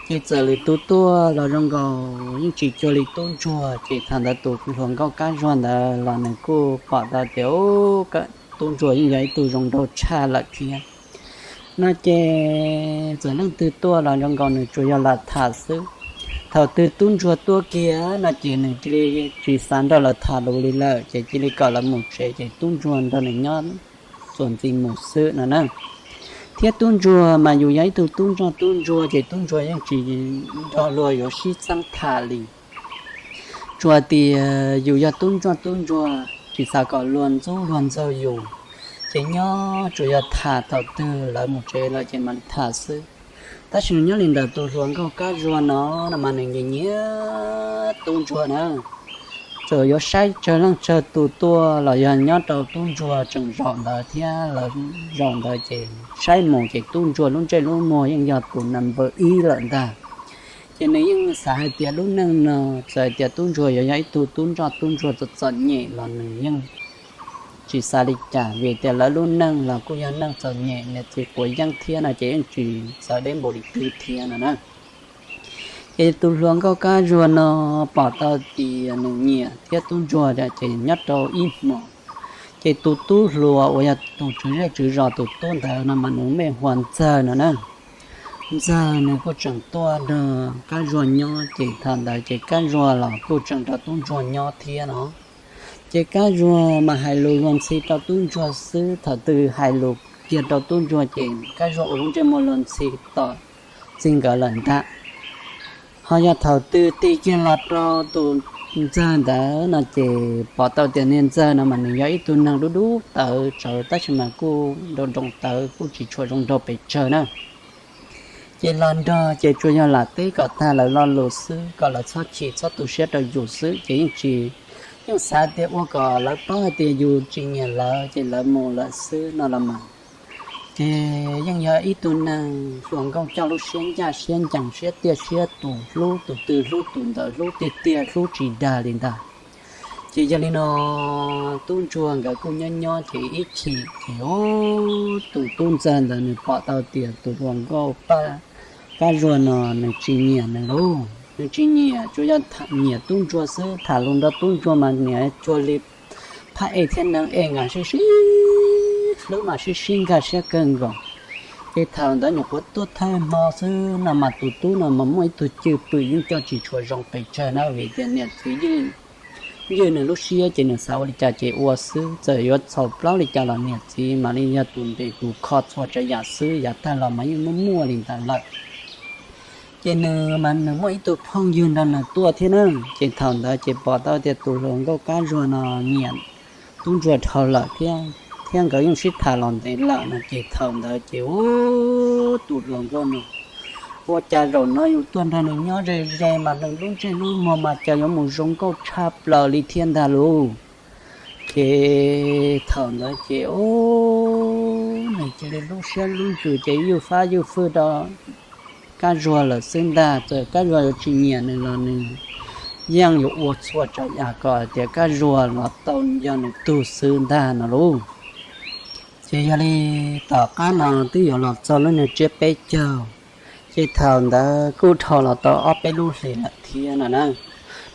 Ces txawm lwm tus tuaj los zoo nkaus yeej tsis cuag li tub ntsuag. Ces thaum ntawd tus hluas nkauj Kab Zuag ntawd los nws kuj pom tau tias tub ntsuag yeej yog ib tug zoo nraug tshaj lawm thiab no. Ces txawm leej twg tuaj los zoo nkaus nws tsuas yog lam tham xwb. Thaum twg tub ntsuag tuaj kiag no ces nws cia li tsis xav nrog lawv tham lus li lawm, ces cia li kom lawv mus tsev ces tub ntsuag nrog nws nyob txuas ntxiv mus xwb no na. Thiab tub ntsuag mas yus yog ib tug tub ntsoj tub ntsuag ces tub ntsuag yeej tsis nrog luag yuav sib txeeb tham li. Tsuas tias yus yog tub ntsoj tub ntsuag tsis xav kom luag ntxub luag ntxaug yus, ces nyob tsuas yog tham thaum twg lawv mus tsev lawm ces mam tham xwb. Tab sis nyob li ntawm tus hluas nkauj Kab Zuag no, no mas nws nyiam nyiam tub ntsuag na. Txawm yuav saib tsawg leej tsawg tus tuaj los yog nyob rau tub ntsuag tseem zaum ntawd thiab lawv zaum ntawd ces saib mus ces tub ntsuag lub ntsej lub muag yeej yog tus number ib lawm ntag. Ces nws yeej xav hais tias lub neej no txawm hais tias tub ntsuag yuav yog ib tug tub ntsoj tub ntsuag txom txom nyem los nws yeej tsis xav li cas, vim tias lawv lub neej los kuj yog neej txom nyem, niam txiv quav yeeb thiab no ces yeej tsis txawv deb npaum li twg thiab no na. Ces tus hluas nkauj Kab Zuag no pom tau tias nws nyiam thiab tub ntsuag ces nyob rau ib hmos, ces tus tub hluas uas yog tus tswv zej tswv zos tus tub ntawd no mas nws lub npe hu ua Ntxawg no na. Ntxawg nws kuj tseem tuaj nrog Kab Zuag nyob, ces thaum ntawd ces Kab Zuag los kuj tseem nrog tub ntsuag nyob thiab no. Ces Kab Zuag mas hais lus luag ntxhi rau tub ntsuag xwb, thaum twg hais lus kiag rau tub ntsuag ces Kab Zuag ua lub ntsej muag luag ntxhi tom txij nkawd lawm ntag. Ho yog thaum twg tig kiag los rau tus Ntxawg ntawd no ces pom tau tias niag Ntxawg no mas nws yog ib tug neeg dub dub tawv tsawv tab sis mas kuj nroo nroo tawv kuj tsis tshua zoo nraug pes tsawg na. Ces los nrog ces tsuas yog lam teb kom tag lawv lo lus xwb, kom lawv txhob chim txhob tu siab rau yus xwb, ces yeej tsis yeej xav tias ua kom lawv paub hais tias yus tsis nyiam lawv ces lawv mus lawm xwb no los mas. Ces yeej yog ib tug neeg hluas nkauj coj lub siab ncaj siab ncees siab tiaj siab tus, hlub tus twg hlub tus ntawd, hlub tiag tiag hlub tsis dag li ntag. Ces yog li no tub ntsuag nkawd kuj nyob nyob ces ib chim ces tus tub ntxawg ntawd nws pom tau tias tus hluas nkauj Kab Zuag no nws tsis nyiam nws lauj, nws tsis nyiam, tsuas yog nyiam tub ntsuag xwb, tham lus nrog tub ntsuag mas niam cuag li phab ej thiab neeb ej nkaus, sib sib hlub mas sib sib nkag siab kawg nkaus. Ces thaum ntawd nyuam qhuav tuaj thawj hmo xwb no mas tus tub no mas muaj ib tug cwj pwm yeej coj tsis tshua zoo pes tsawg na, vim tias niam txiv ywj nws lub siab ces nws xav ua li cas ces ua xwb, txawm yuav txhaum plaub li cas los niam txiv mam li yog tus nres tus kho txhua tsav yam xwb, yav tag los mas yeej muaj muaj li ntawd lawm. Ces nws mas nws muaj ib tug phooj ywg nrog nws tuaj thiab na, ces thaum ntawd ces pom tau tias tus hluas nkauj Kab Zuag no nyiam tub ntsuag dhau lawm thiab, thiab nkawd yeej sib tham los ntev lawm no, ces thaum ntawd ces tus hluas nkauj no, ua cas zaum no yus tuaj nrog nws nyob ze ze mas nws lub ntsej lub muag mas cas yuav mus zoo nkauj tshaj plaws li thiab ntag lauj. Ces thaum ntawd ces nws cia li lub siab lub ntsws ces ywj fab ywj fwj rau Kab Zuag lawm xwb ntag. Txawm Kab Zuag yuav tsis nyiam nws los nws yeej yuav ua txhua tsav yam kom hais tias Kab Zuag los tau yog nws tug xwb ntag no lauj. Ces yog li tom qab no twb yuav los txog lub niag tsiab peb caug, ces thaum ntawd kuj dhau los tau ob peb lub hlis lawm thiab no na.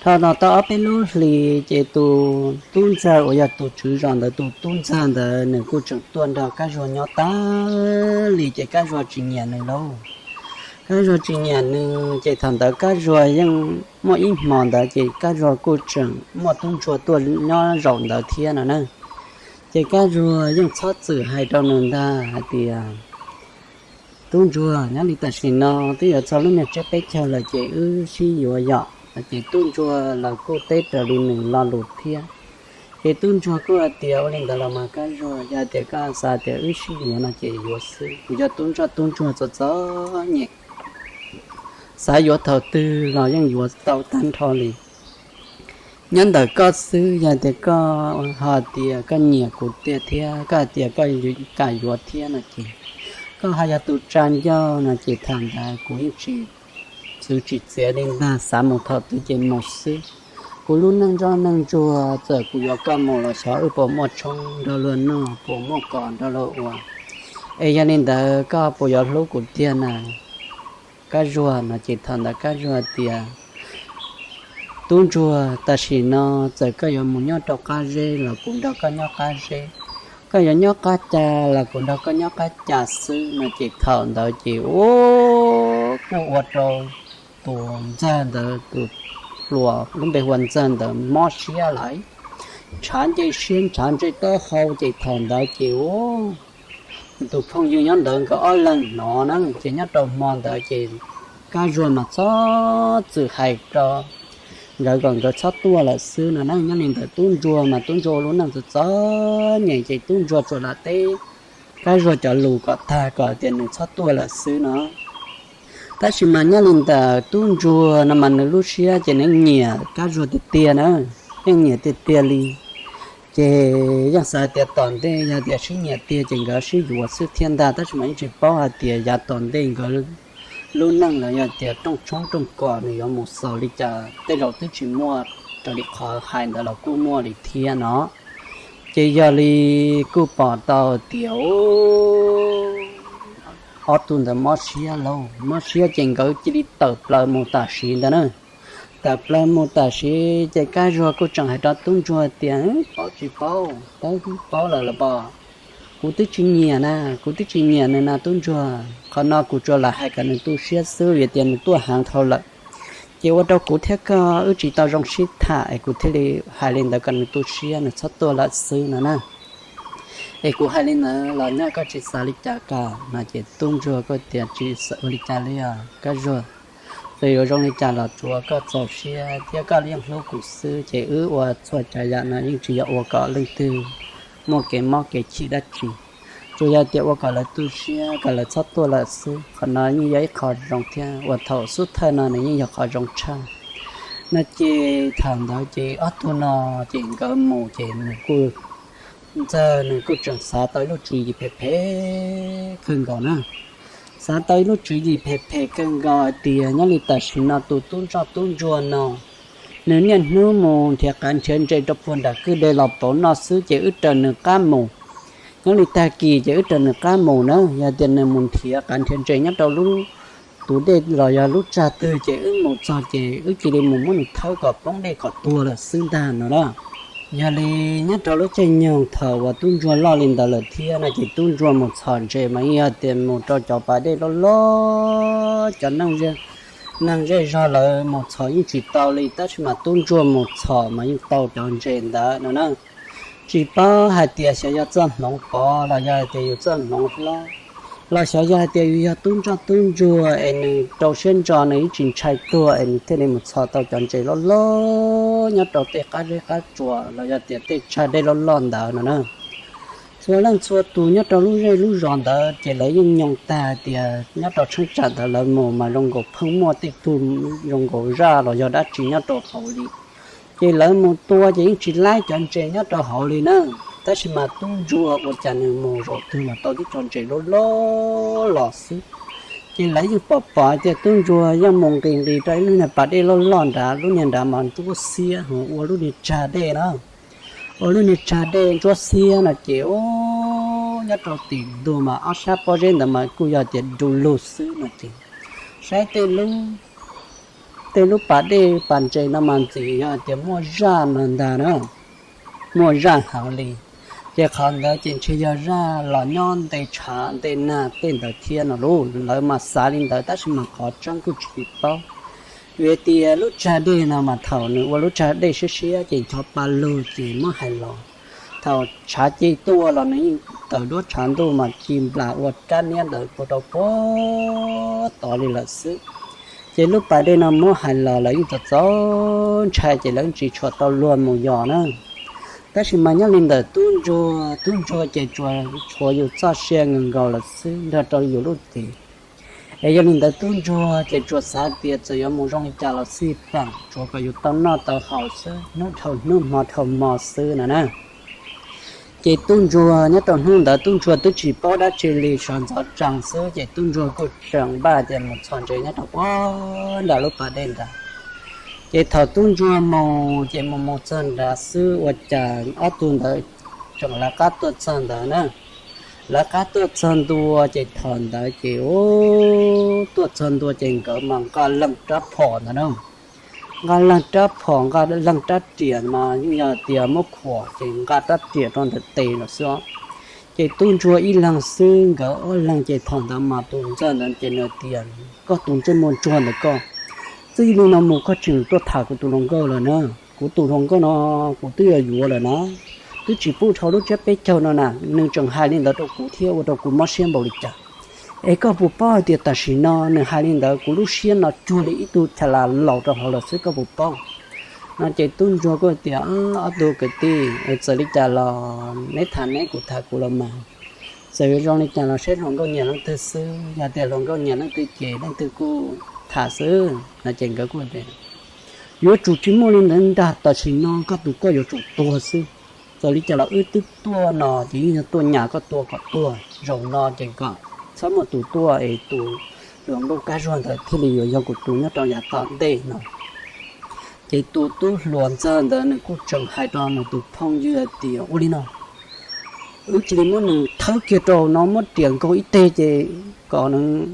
Dhau los tau ob peb lub hlis ces tus tub ntxawg uas yog tus tswv zos ntawd tus tub ntxawg ntawd nws kuj tseem tuaj nrog Kab Zuag nyob tas li ces Kab Zuag tsis nyiam nws lauj. Kab Zuag tsis nyiam nws ces thaum ntawd Kab Zuag yeej muaj ib hmo ntawd ces Kab Zuag kuj tseem muaj tub ntsuag tuaj nyob zaum ntawd thiab no na. Ces Kab Zuag yeej txhob txwm hais rau nws ntag hais tias, tub ntsuag, nyob li tam sim no twb yuav txog lub niag tsiab peb caug lawm ces wb sib yuav yom. Ces tub ntsuag los kuj teb raws li nws lo lus thiab. Ces tub ntsuag kuj hais tias, ua li ntawd los mas Kab Zuag, yog tias koj xav tias wb sib yuav no ces yuav xwb, kuv yog tub ntsoj tub ntsuag txom txom nyem, xav yuav thaum twg los yeej yuav tau tag nrho li. Nyob ntawm koj xwb, yog tias koj ho tias koj nyiam kuv tiag thiab koj hais tias koj kam yuav thiab no ces koj ho yog tus tsa ncauj no ces thaum ntawd kuv yeej tsis txwv tsis txiav li ntag, xav mus thaum twg ces mus xwb. Kuv lub neej ntsoj neej ntsuag txawm kuv yuav koj mus los xyov wb puas muaj tshoob nrog luag noj, puas muaj kos nrog luag ua, es yog li ntawd koj puas yuav hlub kuv tiag na Kab Zuag no ces thaum ntawd Kab Zuag tias, tub ntsuag, tam sim no txawm koj yuav mus nyob rau qab zeb los kuv nrog koj nyob qab zeb, koj yuav nyob qab ca los kuv nrog koj nyob qab ca xwb no ces thaum ntawd ces ua, kuj ua rau tus ntxawg ntawd, tus hluas lub npe hu ua ntxawg ntawd mob siab lawm, ntshav nce siab ntshav ntsej taub hau ces thaum ntawd ces ua tus phooj ywg nyob ntawd nkawd ob leeg hnov na ces nyob rau hmo ntawd ces Kab Zuag mas txhob txwm hais rau nkawd kom nkawd txhob tuaj lawm xwb no na. Nyob li ntawd tub ntsuag mas tub ntsuag ua lub neej txom txom nyem ces tub ntsuag tsuas lam teb Kab Zuag cov lus kom tag kom tias nws txhob tuaj lawm xwb no. Tab sis mas nyob li ntawd tub ntsuag no mas nws lub siab ces nws nyiam Kab Zuag tiag tiag na, yeej nyiam tiag tiag li. Ces yeej xav tias tom ntej yog tias sib nyiam tiag ces nkawd sib yuav xwb thiab ntag, tab sis mas yeej tsis paub hais tias yav tom ntej nkawd lub neej los yog tias rooj tshoob rooj kos nws yuav mus xaus li cas, tej zaum twb tsis muaj raws li qhov hais ntawd los kuj muaj li thiab no. Ces yog li kuj pom tau tias ob tug ntawd mob siab lauj, mob siab ces nkawd cia li tawm plaws mus tam sim ntawd na. Tawm plaws mus tam sim ces Kab Zuag kuj tseem hais rau tub ntsuag tias, paub tsis paub, paub paub lawm los pom, kuv twb tsis nyiam na, kuv twb tsis nyiam nws na tub ntsuag, qhov no kuv tsuas lam hais kom nws tu siab xwb vim tias nws tuaj heev dhau lawm. Ces ua rau kuv thiab koj wb tsis tau zoo sib tham es kuv thiaj li hais li ntawd kom nws tu siab nws txhob tuaj lawm xwb no na. Es kuv hais li ntawd los nyaj koj tsis xav li cas ko no ces tub ntsuag kuj tias, tsis xav ua li cas li os Kab Zuag, txawm yuav zoo li cas los tsuav koj txaus siab thiab koj yeej hlub kuv xwb ces wb ua txhua tsav yam no yeej tsis yog ua kom leej twg muaj kev mob kev chim dab tsi. Tsuas yog tias ua kom lawv tu siab kom lawv txhob tuaj lawm xwb, qhov no yeej yog ib qho zoo thiab uas thaum xub thawj no nws yeej yog qhov zoo tshaj. No ces thaum ntawd ces ob tug no ces nkawd mus ces nws kuj, Ntxawg nws kuj tseem xav tau ib lub tswv yim phem phem kawg nkaus na. Xav tau ib lub tswv yim phem phem kawg nkaus hais tias nyob li tam sim no tus tub ntsoj tub ntsuag no, nws niaj hnub mus nrhiav qav nrhiav ntses rau puag nram kwj dej los pauv noj xwb ces wb raws nws qab mus. Nyob li tag kis ces wb raws nws qab mus na, yog tias nws mus nrhiav qav nrhiav ntses nyob rau lub tus dej los yog lub tsag twg ces wb mus txog ces wb cia li mus muab nws thawb kom poob dej kom tuag lawm xwb ntag no na. Yog li nyob rau lub caij nyoog thaum uas tub ntsuag loj li ntawd lawm thiab no ces tub ntsuag mus txhom ntses mas yeej yog tias mus rau cov pas dej loj loj, cov neeg zej zog lawv mus txhom yeej tsis tau li, tab sis mas tub ntsuag mus txhom mas yeej tau cov ntses ntawd no na. Tsis paub hais tias xyov yog txoj hmoov pov los yog hais tias yus txoj hmoov hlob, los xyov yog hais tias yus yog tub ntsoj tub ntsuag es nws rau siab ntso nws yeej tsis ntshai tuag es nws thiaj li mus txhom tau cov ntses loj loj nyob rau tej qab zeb qab tsuas los yog tias tej tsag dej loj loj ntawd no na. Txhua leej txhua tus nyob rau lub zej lub zos ntawd ces lawv yeej nyoo tag tias nyob rau cheeb tsam ntawd lawv mus mas zoo nkaus pheej muaj tej tug zoo nkaus zaj los yog dab tsi nyob rau hauv li. Ces lawv mus tua ces yeej tsis laib cov ntses nyob rau hauv li na. Tab sis mas tub ntsuag ua cas nws mus zaum twg los tau tib co ntses loj loj los xwb. Ces lawv yeej pom pom tias tub ntsuag yeej mus nqis nqis rau ib lub niag pas dej loj loj nrad, lub niag nrad mas ntsuab xiab ho ua lub niag tsag dej na. Ua lub niag tsag dej ntsuab xiab no ces nyob rau tim ntug mas ob sab pob zeb ntawd mas kuj yog tias du lug xwb no ces saib tej lub pas dej pas ntses no mas ntxim yog tias muaj zaj no ntag na, muaj zaj heev li. Ces qhov ntawd ces ntshe yog zaj los nyob nte tshav nte nag tej ntawd thiab no lauj, lawv mas xav li ntawd tab sis mas qhov tseeb kuj tsis paub. Vim tias lub tsag dej no mas thaum nws ua lub tsag dej siab siab ces ncho pa lug ces muab hais los, thaum tshav ci tuaj los nws yeej tawm duab tshav ntuj mas ci nplas ua rab niab ntawd puag rau puag tod li lawm xwb. Ces lub pas dej no muab hais los lawv yeej txaus txaus ntshai ces lawv tsis tshua tau luag mus yos na. Tab sis mas nyob li ntawm tub ntsuag, tub ntsuag ces tsuas tshuav yus txoj sia nkaus nkaus lawm xwb nrog rau yus lub txim. Es yog li ntawd tub ntsuag ces tsuas xav tias txawm yuav mus zoo li cas los xij peem tsuav kom yus tau noj tau haus xwb, hnub dhau hnub hmo dhau hmo xwb no na. Ces tub ntsuag nyob rau hnub ntawd tub ntsuag twb tsis paub dab tsi li, sawv ntxov tsees xwb ces tub ntsuag kuj tseem npaj tias mus txhom ntses nyob rau puag nram lub pas dej ntawd. Ces thaum tub ntsuag mus ces mus mus txog nrad xwb ua cas ob tug ntawd tseem lawv qab tuaj txog ntawd na. Lawv qab tuaj txog ntua ces thaum ntawd ces tuaj txog ntua ces nkawd mas nqa leej rab phom ntawd na. Nqa leej rab phom nqa leej rab riam mas yeej yog tias muab khuam ces nqa rab riam rau ntawm tes lawm xwb. Ces tub ntsuag ib leeg xwb nkawd ob leeg ces thaum ntawd mas tus ntxawg ntawd ces nws tias, koj tus ntsej muag ntsuag ntawm koj, txij li no mus koj tseem tuaj tham kuv tus hluas nkauj lawm na. Kuv tus hluas nkauj no kuv twb yuav yuav lawm na, twb tsis pub dhau lub tsiab peb caug no na, nws tseem hais li ntawd rau kuv thiab ua rau kuv mob siab npaum li cas. Es koj puas paub hais tias tam sim no nws hais li ntawd kuv lub siab no cuag li ib tug chav las laus rau hauv lawm xwb koj puas paub? No ces tub ntsuag kuj tias, ob tug kwv tij es txawm li cas los neb tham neb kuv tham kuv los mas, txawm yuav zoo li cas los seb hluas nkauj nyiam leej twg xwb, yog tias hluas nkauj nyiam leej twg ces leej twg kuj tham xwb no ces nkawd kuj tias, yuav tsum tsis muaj li ntawd ntag, tam sim no koj tus koj yuav tsum tuag xwb. Txawm li cas los wb twb tuaj no ces yeej yog tuaj nyas koj tua kom tuag, zaum no ces kom txhob muaj tus tuaj es tus hluas nkauj kab zuag ntawd thiaj li yuav yog kuv tus nyob rau yav tom ntej no. Ces tus tub hluas ntxawg ntawd nws kuj tseem hais rau nws tus phooj ywg hais tias, ua li no, wb cia li muab nws thawb kiag rau no muab riam nkaug ib teg ces kom nws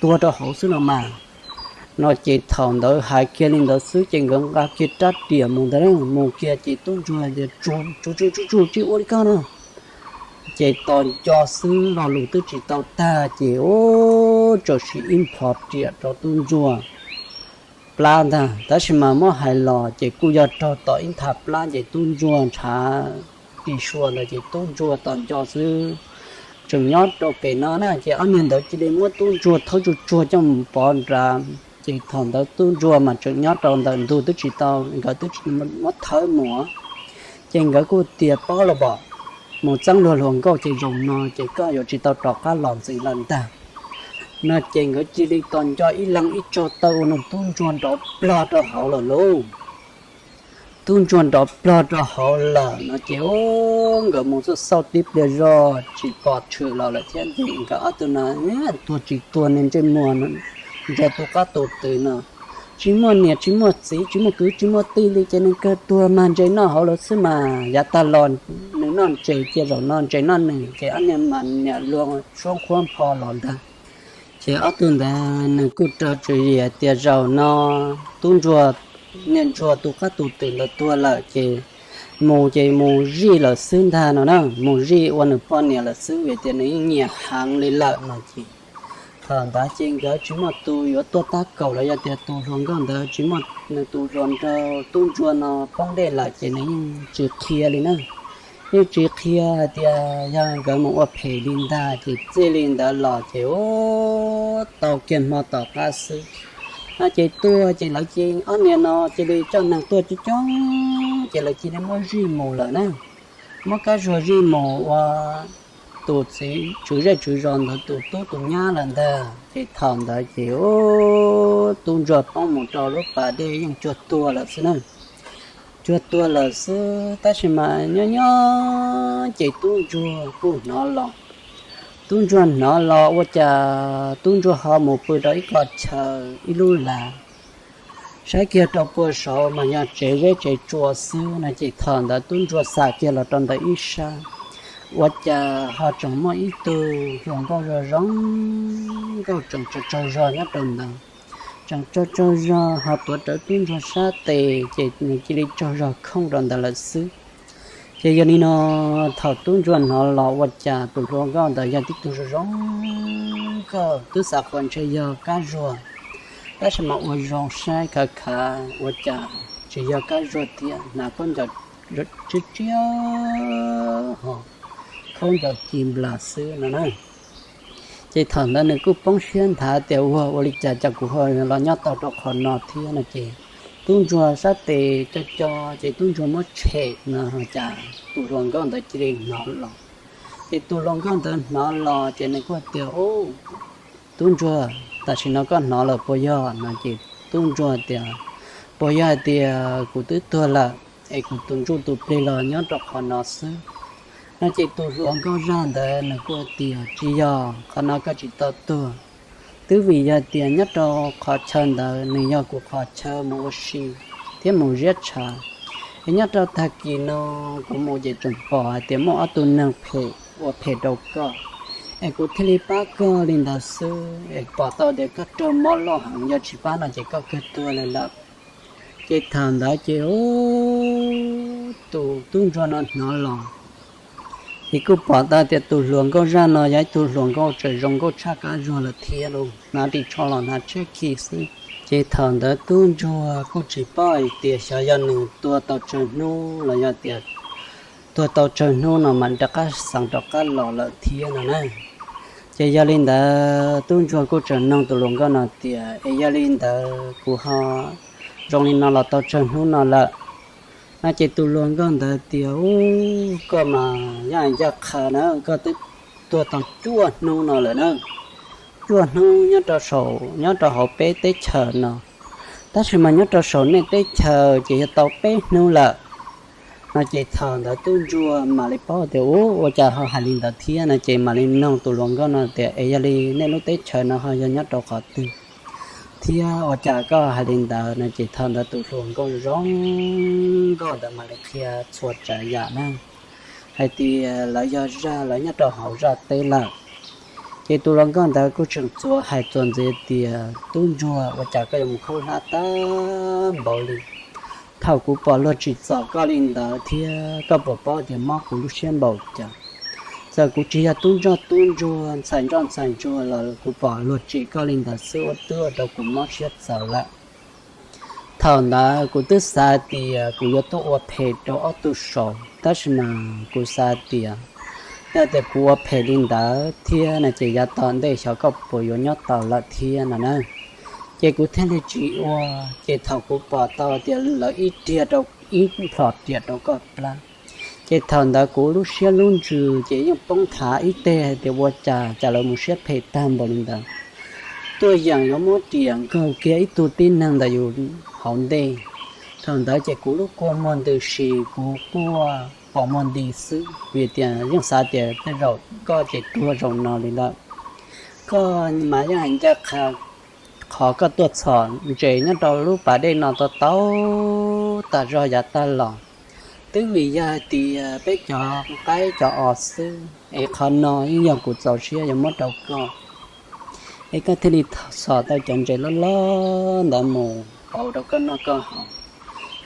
tuag rau hauv xwb no mas. No ces thaum ntawd hais kiag li ntawd xwb ces nkawd nqa kiag rab riam mus ntag, mus kiag ces tub ntsuag tias, tsuj tsuj tsuj tsuj tsuj tsis ua li koj no. Ces tos nco xwb lo lus twb tsis tau tag ces ub, txawm siv ib nplho riam rau tub ntsuag plab ntag, tab sis mas muab hais los ces kuj yog raug tom ib ntha plab ces tub ntsuag ntshav ris sua ntawd ces tub ntsuag tos nco xwb. Tseem nyob rau pem no na ces ob niag ntawd cia li muab tub ntsuag thawb tsuag tsuag coj mus pov nrad. Ces thaum ntawd tub ntsuag mas tseem nyob rau ntawm ntug twb tsis tau, nkawd twb tsis muab thawb mus. Ces nkawd kuj tias, paub los pom, mus txeeb luag hluas nkauj ces zaum no ces koj yuav tsis tau rov qab los ntxiv lawm ntag. No ces nkawd cia li tos nco ib leeg ib tsaug taw ua nws tub ntsuag nrov plog rau hauv lawm lauj. Tub ntsuag nrov plog rau hauv lawm no ces nkawd mus xauj xauj tib pliag zog tsis pom tshwm los lawm thiab ces nkawd ob tug no tuag tsis tuag niag ntsej muag ntsuag tu qab tu twg no, tsis muaj niam tsis muaj txiv tsis muaj kwv tsis muaj tij li ces nws kawg tuag mas ntses noj hauv lawm xwb mas yav tag los nws noj ntses cia zaum no ntses noj nws ces ob niag mas niam luag suab nqhuab npho los ntag. Ces ob tug ntawd nws kuj rau tswv yim hais tias zaum no tub ntsuag, niag ntsuag tu qab tu twg ntawd tuag lawm ces mus ces mus zij lawm xwb ntag no na, mus zij ua nws poj niam lawm xwb vim tias nws yeej nyiam heev li lawm no ces thaum ntawd ces nkawd tsis muaj tus yuav tuaj tab kaum los yog tias tus hluas nkauj ntawd tsis muaj, nws tus hluas nraug tub ntsuag no poob dej lawm ces nws yeej tsis qhia li na. Yeej tsis qhia hais tias yog nkawd mus ua phem li ntag ces txij li ntawd los ces tau kiag hmo tom qab xwb no ces tuaj ces lawv ces ob niag no cia li coj neeg tuaj coob coob ces lawv cia li muab zij mus lawm na. Muab Kab Zuag zij mus ua tus txiv tswv zej tswv zos ntawd tus tub tus nyab lawm ntag ces thaum ntawd ces tub ntsuag poob mus rau lub pas dej yeej cuag tuag lawm xwb na. Cuag tuag lawm xwb tab sis mas nyob nyob ces tub ntsuag kuj hnov los. Tub ntsuag hnov los ua cas tub ntsuag ho mus pw rau ib qho chaw ib lub lav, saib kiag rau puag saud mas yog tsev zeb tsev tsua xwb no ces thaum ntawd tub ntsuag xam kiag los rau ntawm ib sab, ua cas ho tseem muaj ib tug hluas nkauj zoo zoo nkauj tseem tsaug tsaug zog nyob rau ntawd. Tseem tsaug tsaug zog ho tuav rawv tub ntsuag sab tes ces nws cia li tsaug zog khooj rau ntawd lawm xwb. Ces yog li no thaum tub ntsuag hnov los ua cas tus hluas nkauj ntawd yog tib tug zoo zoo nkauj twb xav qhuas ntshe yog Kab Zuag, tab sis mas ua zoo saib khav khav ua cas tsis yog Kab Zuag thiab hnav khaub ncaws tsiab tsiab ho khaub ncaws ci nplas xwb no na. Ces thaum ntawd nws kuj poob siab nthav tias ua ua li cas cas kuv ho los nyob tau rau qhov no thiab no ces tub ntsuag sab tes co co ces tub ntsuag muab tshem no cas tus hluas nkauj ntawd cia li hnov los. Ces tus hluas nkauj ntawd hnov los ces nws kuj tias, tub ntsuag, tam sim no koj hnov lawm puas yog no ces tub ntsuag tias, puas yog hais tias kuv twb tuag lawm es kuv tus ntsuj tus plig los nyob rau qhov no xwb no ces tus hluas nkauj zaj ntawd nws kuj tias tsis yog, qhov no koj tsis tau tuag. Twb vim yog tias nyob rau qhov chaw ntawd nws yog kuv qhov chaw mus ua si thiab mus ziab tshav, es nyob rau tag kis no kuv mus ces tseem pom hais tias muaj ob tug neeg phem ua phem rau koj, es kuv thiaj li pab koj li ntawd xwb, es pom tau tias koj raug mob loj heev, yog tsis pab no ces koj kawg tuag li lawm. Ces thaum ntawd ces tus tub ntsuag no hnov los ces kuj pom tau tias tus hluas nkauj zaj no yog ib tug hluas nkauj tseem zoo nkauj tshaj Kab Zuag lawm thiab lauj, hnav ris tsho los hnav tshiab khi xwb. Ces thaum ntawd tub ntsuag kuj tsis paub hais tias xyov yog nws tuag tau tsawg hnub los yog tias tuag tau tsawg hnub no mas rov qab xeev rov qab los lawm thiab no na. Ces yog li ntawd tub ntsuag kuj tseem nug tus hluas nkauj no tias, es yog li ntawd kuv ho zoo li no los tau tsawg hnub no lawm no ces tus hluas nkauj ntawd tias, u, koj mas yaj ncaj qha na, koj twb tuag tau cuaj hnub no lawm na. Cuaj hnub nyob rau saum, nyob rau hauv peb teb chaws no, tab sis mas nyob rau saum nej teb chaws ces yog tau peb hnub lawm no ces thaum ntawd tub ntsuag mam li paub tias, u, ua cas ho hais li ntawd thiab no ces mam li nug tus hluas nkauj no tias, es yog li nej lub teb chaws no ho yog nyob rau qhov twg thiab ua cas koj hais li ntawd no ces thaum ntawd tus hluas nkauj zoo nkauj ntawd mam li qhia txhua tsav yam na, hais tias lawv yog zaj, lawv nyob rau hauv zaj teb lawm. Ces tus hluas nkauj ntawd kuj tseem txuas hais txuas ntxiv tias, tub ntsuag, ua cas koj yuav mus khaub hlab tag npaum li? Thaum kuv pom luag tsim txom koj li ntawd thiab koj puas paub tias mob kuv lub siab npaum cas? Txawm kuv tsis yog tub ntsoj tub ntsuag ntxhais ntsoj ntxhais ntsuag los kuv pom luag tsim koj li ntawd xwb ua twb ua rau kuv mob siab txaus lawm. Thaum ntawd kuv twb xav tias kuv yuav tuaj ua phem rau ob tug saud, tab sis mas kuv xav tias, yog tias kuv ua phem li ntawd thiab no ces yav tom ntej xyov koj puas yuav nyob tau lawm thiab no na. Ces kuv thiaj li tsis ua. Ces thaum kuv pom tau tias lawv ib riam rau, ib plhom riam rau koj plab, ces thaum ntawd kuv lub siab lub ntsws ces yeej poob nthav ib teg hais tias ua cas cas lawv mus siab phem tag npaum li ntawd. tuaj yeem yuav muab riam nkaug kiag ib tug tib neeg ntawm yus hauv ntej. Thaum ntawd ces kuv lub kua muag ntws si, kuv quaj pom muag nti xwb, vim tias yeej xav tias tej zaum koj ces tuag zaum no li lawm. Koj mas yeej hais ncaj qha qhov koj tuaj txhom ntses nyob rau lub pas dej no tau tau tas zog yav tag los. Twb vim yog hais tias peb cov qaib cov os xwb, es qhov no yeej yog kuv txaus siab yuav muab rau koj, es koj thiaj li txhom tau cov ntses loj loj ntawd mus pauv rau koj noj koj haus.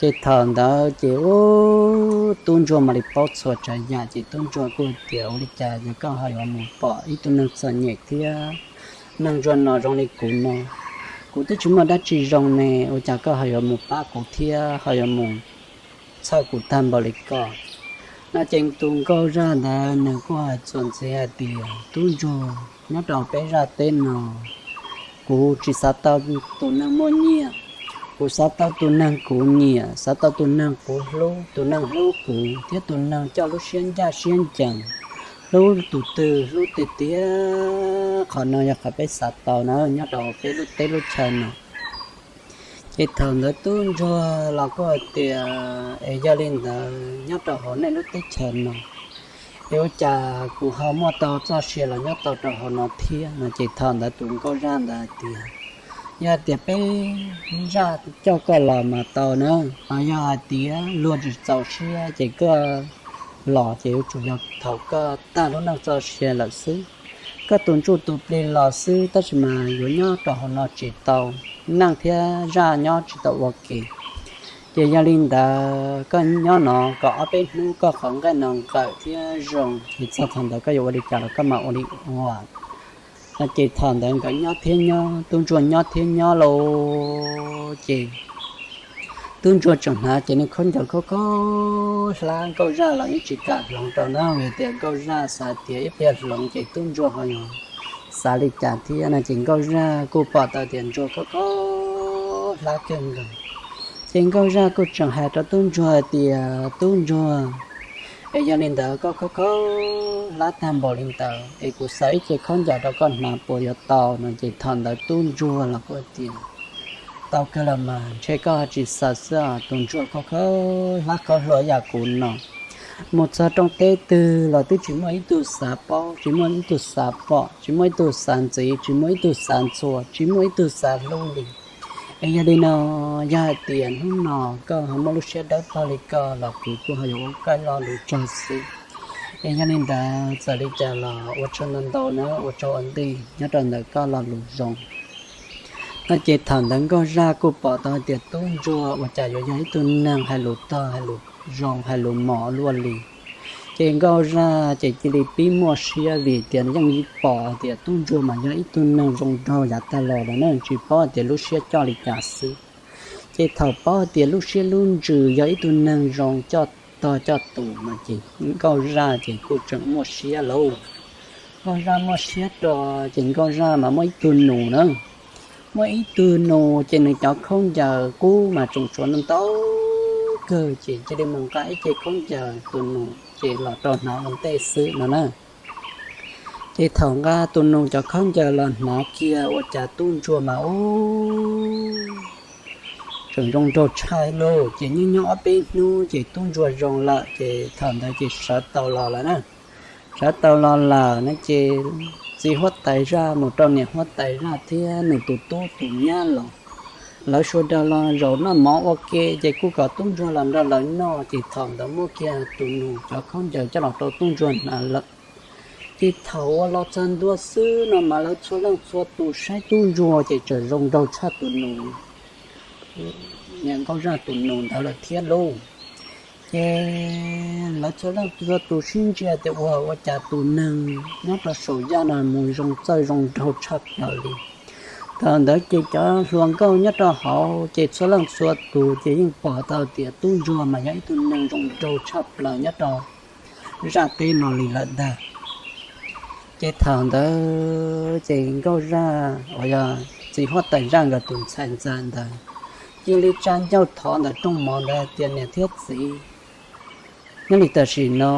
Ces thaum ntawd ces ub, tub ntsuag mam li paub txhua tsav yam, ces tub ntsuag kuj tias, ua li cas yog koj ho yuav mus pom ib tug neeg txom nyem thiab neeg ntsuag no zoo li kuv no? Kuv twb tsis muaj dab tsi zoo ne, ua cas koj ho yuav mus pab kuv thiab ho yuav mus txhawj kuv tag npaum li ko? No ces tus nkauj zaj ntawd nws kuj hais txuas ntxiv hais tias, tub ntsuag, nyob rau peb zaj teb no, kuv tsis xav tau tus neeg muaj nyiaj, kuv xav tau tus neeg kuv nyiam, xav tau tus neeg kuv hlub, tus neeg hlub kuv thiab tus neeg coj lub siab ncaj siab ncees, hlub tus twg hlub tiag tiag. Qhov no yog qhov peb xav tau na nyob rau peb lub teb lub chaw no. Ces thaum ntawd tub ntsuag los kuj hais tias, es yog li ntawd nyob rau hauv nej lub teb chaws no, es ua cas kuv ho muaj tau txoj sia los nyob tau rau hauv no thiab? No ces thaum ntawd tus nkauj zaj ntawd hais tias, yog hais tias peb zaj coj koj los mas tau na, ho yog hais tias luag tsis txaus siab ces koj los ces yuav tsum yog thaum koj tag lub neej txoj sia lawm xwb. Koj tus ntsuj tus plig los xwb tab sis mas yuav nyob rau hauv no tsis tau, neej thiab zaj nyob tsis tau ua ke. Ces yog li ntawd koj nyob no kom ob peb hnub koj qhov nqaij no nqawm thiab zoo, ces txog qhov ntawd koj yuav ua li cas los koj mam ua li ua. No ces thaum ntawd nkawd nyob thiab nyob, tub ntsuag nyob thiab nyob lauj, ces tub ntsuag tseem hnav ces nws khaub ncaws khaub khaub hlab, nkauj zaj los yeej tsis kam hloov rau na, vim tias nkauj zaj xav tias ib pliag hloov ces tub ntsuag ho yuav xav li cas thiab no ces nkauj zaj kuj pom tau tias ntsuag khaub khaub hlab kawg nkaus. Ces nkauj zaj kuj tseem hais rau tub ntsuag tias, tub ntsuag, es yog li ntawd koj khaub khaub hlab tag npaum li ntawd es kuv xaws ib ce khaub ncaws rau koj hnav puas yuav tau? No ces thaum ntawd tub ntsuag los kuj tias, tau kawg los mas, ntshe koj tsis xaws xwb, tus ntsuag khaub khaub hlab khaub hlua yam kuv no, mus txog rooj teb twg los twb tsis muaj ib tug xav paub, tsis muaj ib tug xav pom, tsis muaj ib tug xav ntxiv, tsis muaj ib tug xav ntxhua, tsis muaj ib tug xav hlub li. Es yog li no, yog hais tias hnub no koj ho muaj lub siab dawb paug li ko los kuv kuj ho yuav ua koj lo lus tsaug xwb. Es yog li ntawd txawm li cas los ua tsaug ntau ntau na, ua tsaug ua ntej nyob rau ntawm koj lo lus zoo. No ces thaum ntawd nkauj zaj kuj pom tau hais tias tub ntsuag ua cas yuav yog ib tug neeg hais lus tog, hais lus zoo, hais lus mos luaj li. Ces nkauj zaj ces cia li pib muaj siab vim tias yeej pom tias tub ntsuag mas yog ib tug neeg zoo nraug yav tag los lawm na, tsis paub tias lub siab coj li cas xwb. Ces thaum paub tias lub siab lub ntsws yog ib tug neeg zoo coj tog coj tus no ces nkauj zaj ces kuj tseem muaj siab lauj. Nkauj zaj muaj siab rau, ces nkauj zaj mas muaj ib tug nus na, muaj ib tug nus ces nws cov khaub ncaws kub mas tseem tshuav ntau kawg, ces cia li mus nqa ib ce khaub ncaws tus nus ces los rau hnav ua ntej xwb no na. Ces thaum nqa tus nus cov khaub ncaws los hnav kiag ua cas tub ntsuag mas ub, tseem zoo nraug tshaj lauj. Ces nyob nyob ob peb hnub ces tub ntsuag zoo lawm, ces thaum ntawd ces sawv tau los lawm na. Sawv tau los lawm no ces txiv huab tais zaj mus rau niam huab tais zaj thiab nws tus tub tus nyab los, lawv sawv daws los zaum noj mov ua ke, ces kuj kom tub ntsuag los nrog lawv noj. Ces thaum ntawd muab kiag tus nus cov khaub ncaws coj los rau tub ntsuag hnav lawm. Ces thaum uas los txog ntua xwb no mas lawv txhua leej txhua tus saib tub ntsuag ces tseem zoo nraug tshaj tus nus, niam nkauj zaj tus nus ntawd lawm thiab lauj. Ces lawv txhua leej txhua tus sib ntsia tias ua, ua cas tus neeg nyob rau saum yaj no mus zoo txawj zoo nraug tshaj plaws li. Thaum ntawd ces cov hluas nkauj nyob rau hauv ces txhua leej txhua tus ces yeej pom tau tias tub ntsuag mas yog ib tug neeg zoo nraug tshaj plaws nyob rau zaj teb no li lawm ntag. Ces thaum ntawd ces nkauj zaj uas yog txiv huab tais zaj nkawd tus ntxhais ntxawm ntawd cia li tsa ncauj thov ntawm rooj mov ntawd tias, niam thiab txiv, nyob li tam sim no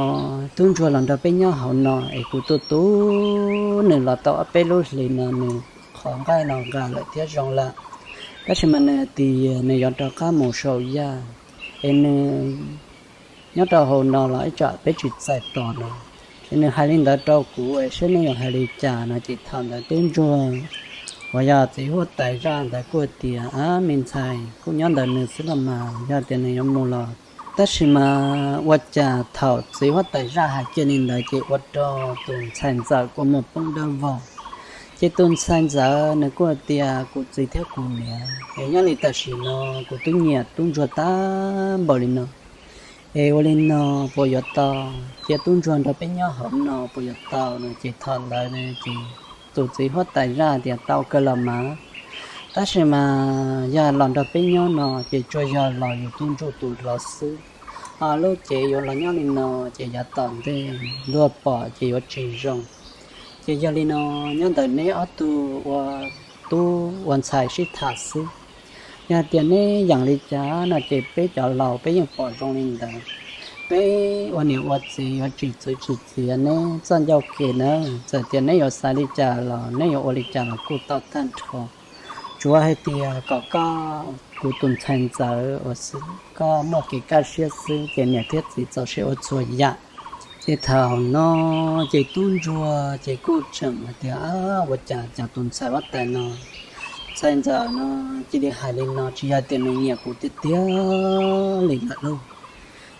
tub ntsuag los nrog peb nyob hauv no es kuv tus tub nws los tau ob peb lub hlis no nws qhov nqaij no nqa lawm thiab zoo lawm. Tab sis mas nws tias nws yuav rov qab mus saum yaj, es nws nyob rau hauv no los ib tsam peb tsis txais tos no. Ces nws hais li ntawd rau kuv es saib neb yuav hais li cas no ces thaum ntawd tub ntsuag uas yog txiv huab tais zaj ntawd kuj tias, Ab, me ntxhais, kuj nyob ntawm nws xwb los mas, yog tias nws yuav mus los. Tab sis mas ua cas thaum txiv huab tais zaj hais kiag li ntawd ces ua rau tus ntxhais ntxawm kua muag poob dawb vog. Ces tus ntxhais ntxawm nws kuj tias, Kuv txiv thiab kuv niam, es nyob li tam sim no kuv twb nyiam tub ntsuag tag npaum li no, es ua li no puas yuav tau? Cia tub ntsuag nrog peb nyob hauv no puas yuav tau no? Ces thaum ntawd ces tus txiv huab tais zaj tias, Tau kawg los mas, tab sis mas yog los nrog peb nyob no ces tsuas yog los yus tub ntsuag tus hlob xwb. Ho lub cev yuav los nyob li no ces yav tom ntej luag pom ces yuav tsis zoo. Ces yog li no, nyob ntawm neb ob tug ua tub ua ntxhais sib tham xwb. Yog tias neb yeem li cas no ces peb cov laus peb yeej pom zoo li ntawd. Peb ua niam ua txiv yuav tsis txwv tsis txiav neb txoj ncauj ke nawb. Txawm tias neb yuav xav li cas los neb yuav ua li cas los kuj tau tag nrho. Tsuav hais tias kom koj, kuv tus ntxhais ntxawm uas xwb, koj muaj kev kaj siab xwb ces niam thiab txiv txaus siab ua txhua yam. Ces thaum no ces tub ntsuag ces kuj tseem hais tias, Ua cas cas tus ntxhais huab tais no, ntxhais ntxawm no cia li hais li no, tsis yog tias nws nyiam kuv tiag tiag li lawm lauj.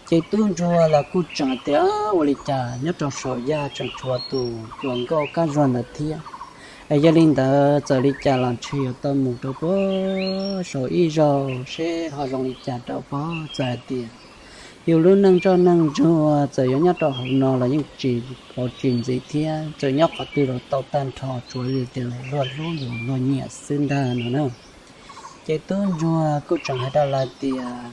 Ces tub ntsuag los kuj tseem tias, Ua li cas nyob rau saum yaj tseem tshuav tus hluas nkauj kab zuag ntawd thiab? Es yog li ntawd txawm li cas los ntshe yuav tau mus rau puag saum ib zaug seb ho zoo li cas rau puag. Txawm hais tias yus lub neej ntsoj neej ntsuag txawm yuav nyob rau hauv no los yeej tsis pauv tsis ntxiv thiab, txawm nyob qhov twg los tau tag nrho, tsuav li tias luag hlub yus luag nyiam xwb ntag no na. Ces tub ntsuag kuj tseem hais rau lawv tias,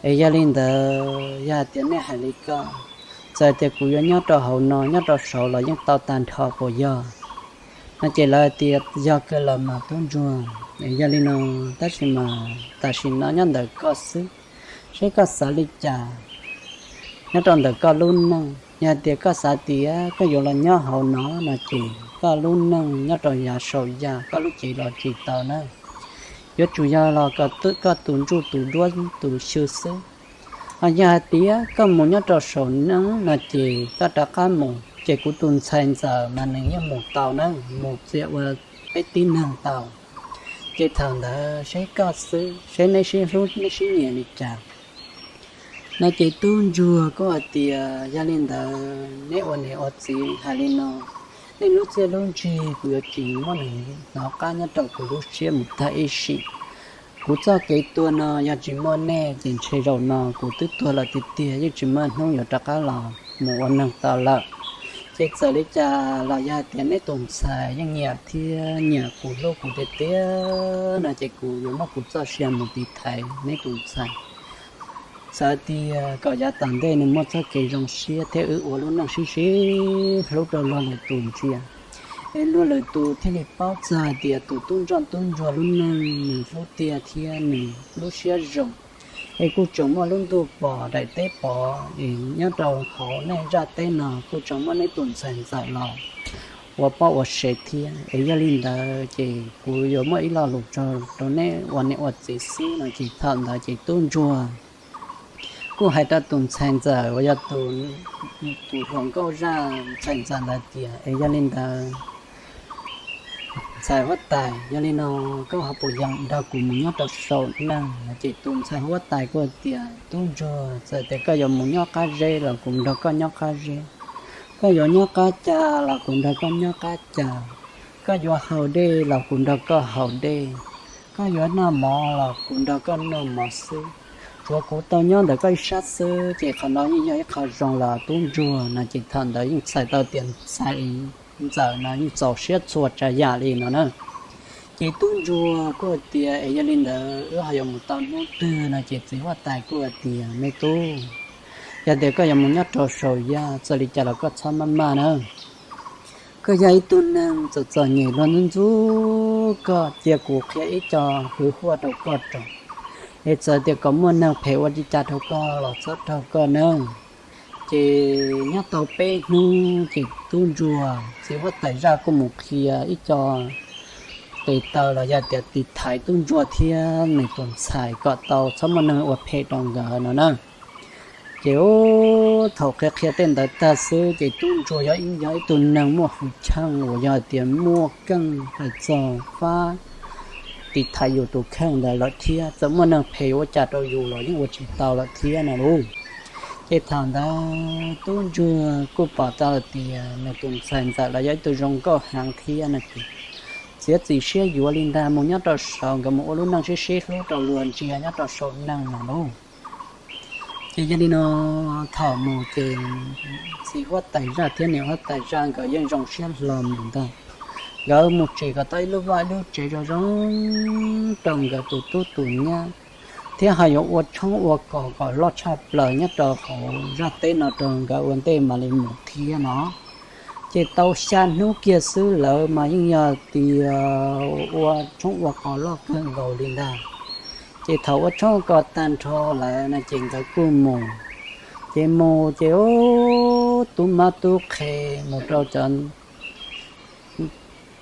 Es yog li ntawd yog hais tias nej hais li ko, txawm tias kuv yuav nyob rau hauv no nyob rau saud los yeej tau tag nrho puas yog? No ces lawv tias, Yog kawg los mas tub ntsuag, es yog li no, tab sis mas tam sim no nyob ntawm koj xwb, seb koj xav li cas nyob rau ntawm koj lub neej. Yog tias koj xav tias koj yuav los nyob hauv no no ces koj lub neej nyob rau yav saum yaj, koj lub cev los tsis tau na. Yuav tsum yog los kom koj tus ntsuj tus duab tus xyw xwb. Ho yog hais tias koj mus nyob rau saum neej no ces koj rov qab mus ces kuv tus ntxhais ntxawm mas nws yeej mus tau na, mus txia ua peb tib neeg tau. Ces thaum ntawd seb koj xwb, seb neb sib hlub neb sib nyiam li cas. No ces tub ntsuag kuj hais tias, Yog li ntawd neb ua niam ua txiv hais li no, nej lub txiaj lub ntsig kuv yuav tsis muab nws hnov qab nyob rau kuv lub siab mus tag ib sim. Kuv txoj kev tuag no yog tsis muaj nej ces ntshe zaum no kuv twb tuag lawm tiag tiag, yeej tsis muaj hnub yuav rov qab los mus ua neeg tau lawm. Ces txawm li cas los yog tias neb tus ntxhais yeej nyiam thiab nyiam kuv hlub kuv tiag tiag no ces kuv yuav muab kuv txoj sia mus tiv thaiv neb tus ntxhais. Txawm tias kom yav tom ntej nws muaj txoj kev zoo siab thiab wb ua lub neej sib sib hlub rau luag lwm tus ntsia, es luag lwm tus thiaj li paub txog hais tias tus tub ntsoj tub ntsuag lub neej nws hlub tiag thiab nws lub siab zoo. Es kuj tseem muaj lub ntuj pom daim teb pov es nyob rau hauv nej zaj teb no kuj tseem muaj neb tus ntxhais ntxawm los ua poj ua sev thiab. Es yog li ntawd ces kuv yuav muaj ib lo lus tso rau neb ua niam ua txiv xwb no ces thaum ntawd ces tub ntsuag kuj hais rau tus ntxhais ntxawm uas yog tus hluas nkauj zaj ntxhais ntxawm ntawd tias, Es yog li ntawd ntxhais huab tais, yog li no koj ho puas yeem nrog kuv mus nyob rau saum neej no? Ces tus ntxhais huab tais kuj tias, Tub ntsuag, txawm tias koj yuav mus nyob qab zeb los kuv nrog koj nyob qab zeb, koj yuav nyob qab ca los kuv nrog koj nyob qab ca, koj yuav haus dej los kuv nrog koj haus dej, koj yuav noj mov los kuv nrog koj noj mov xwb. Tsuav kuv tau nyob ntawm koj ib sab xwb ces qhov no yeej yog ib qho zoo los tub ntsuag no. Ces thaum ntawd yeej txhais tau tias ntxhais ntxawm no yeej txaus siab txhua tsav yam li no na. Ces tub ntsuag kuj tias, Es yog li ntawd wb ho yuav mus tau hnub twg no? Ces txiv huab tais kuj tias, Me tub, yog tias koj yuav mus nyob rau saum yaj txawm li cas los koj txhob maj maj na. Koj yog ib tug neeg txom txom nyem, luag ntxub ntxub koj, cia kuv qhia ib co hwv huaj rau koj rau, es txawm tias kom muaj neeg phem ua li cas rau koj los txhob raug koj nawb. Ces nyob tau peb hnub ces tub ntsuag txiv huab tais zaj kuj mus qhia ib co tes taw los yog tias tiv thaiv tub ntsuag thiab nws tus ntxhais kom tau txhob muaj neeg ua phem rau nkawd no na. Ces ub, thaum qhia qhia tej ntawd tag xwb ces tub ntsuag yog ib, yog ib tug neeg muaj hwj chim uas yog tias muaj keej hais txog fab tiv thaiv yus tus kheej ntawd lawm thiab, txawm muaj neeg phem ua cas rau yus los yeej ua tsis tau lawm thiab no lauj. Ces thaum ntawd tub ntsuag kuj pom tau tias nws tus ntxhais ntxawm los yog ib tug zoo nkauj heev thiab no ces txiav txim siab yuav li ntag mus nyob rau saud, nkawd mus ua lub neej sib sib hlub rau luag ntsia nyob rau saum neej no lauj. Ces yog li no, thaum mus ces txiv huab tais zaj thiab niam huab tais zaj nkawd yeej zoo siab hlo mus ntag. Nkawd mus tsim kom tau ib lub vaj ib lub tsev zoo zoo rau nkawd tus tub tus nyab, thiab ho yuav ua tshoob ua kos kom loj tshaj plaws nyob rau hauv zaj teb no rau nkawd ua ntej mam li mus thiab no. Ces tau xya hnub kiag xwb lawv mas yeej yog tias ua tshoob ua kos loj kawg nkaus li ntag. Ces thaum ua tshoob ua kos tag nrho lawm no ces nkawd kuj mus. Ces mus ces ub, tub mab tub qhe mus rau cov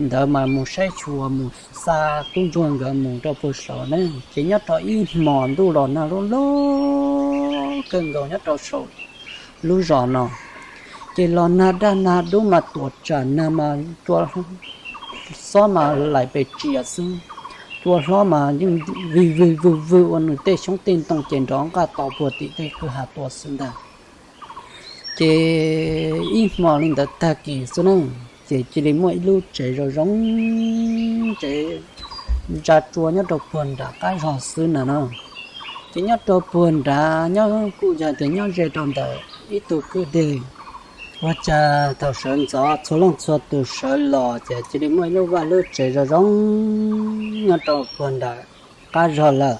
ntawd mas mus saib xyuas mus xa tub ntsuag nkawd mus rau puag saud na. Ces nyob rau ib hmos ntuj los nag loj loj kawg nkaus nyob rau saum lub zos no. Ces los nag daj nag dub mas tuam tsam nag mas cua xob mas laim pes tsias xwb, cua hlob mas yeej vig vig vwg vwg ua nws tej xyoob tej ntoo ces nrov nqaj to puag tim tej kwj ha tuaj xwb ntag. Ces ib hmo li ntawd tag kis xwb na, ces cia li muaj ib lub tsev zoo zoo, tsev ntsa tsua nyob rau puag nram qab zog xwb na no. Ces nyob rau puag nrad nyob kuj yog tias nyob ze rau ntawm ib tug kwj deg, ua cas thaum sawv ntxov txhua leej txhua tus sawv los ces cia li muaj ib lub vaj lub tsev zoo zoo nyob rau puag nram qab zog lawm.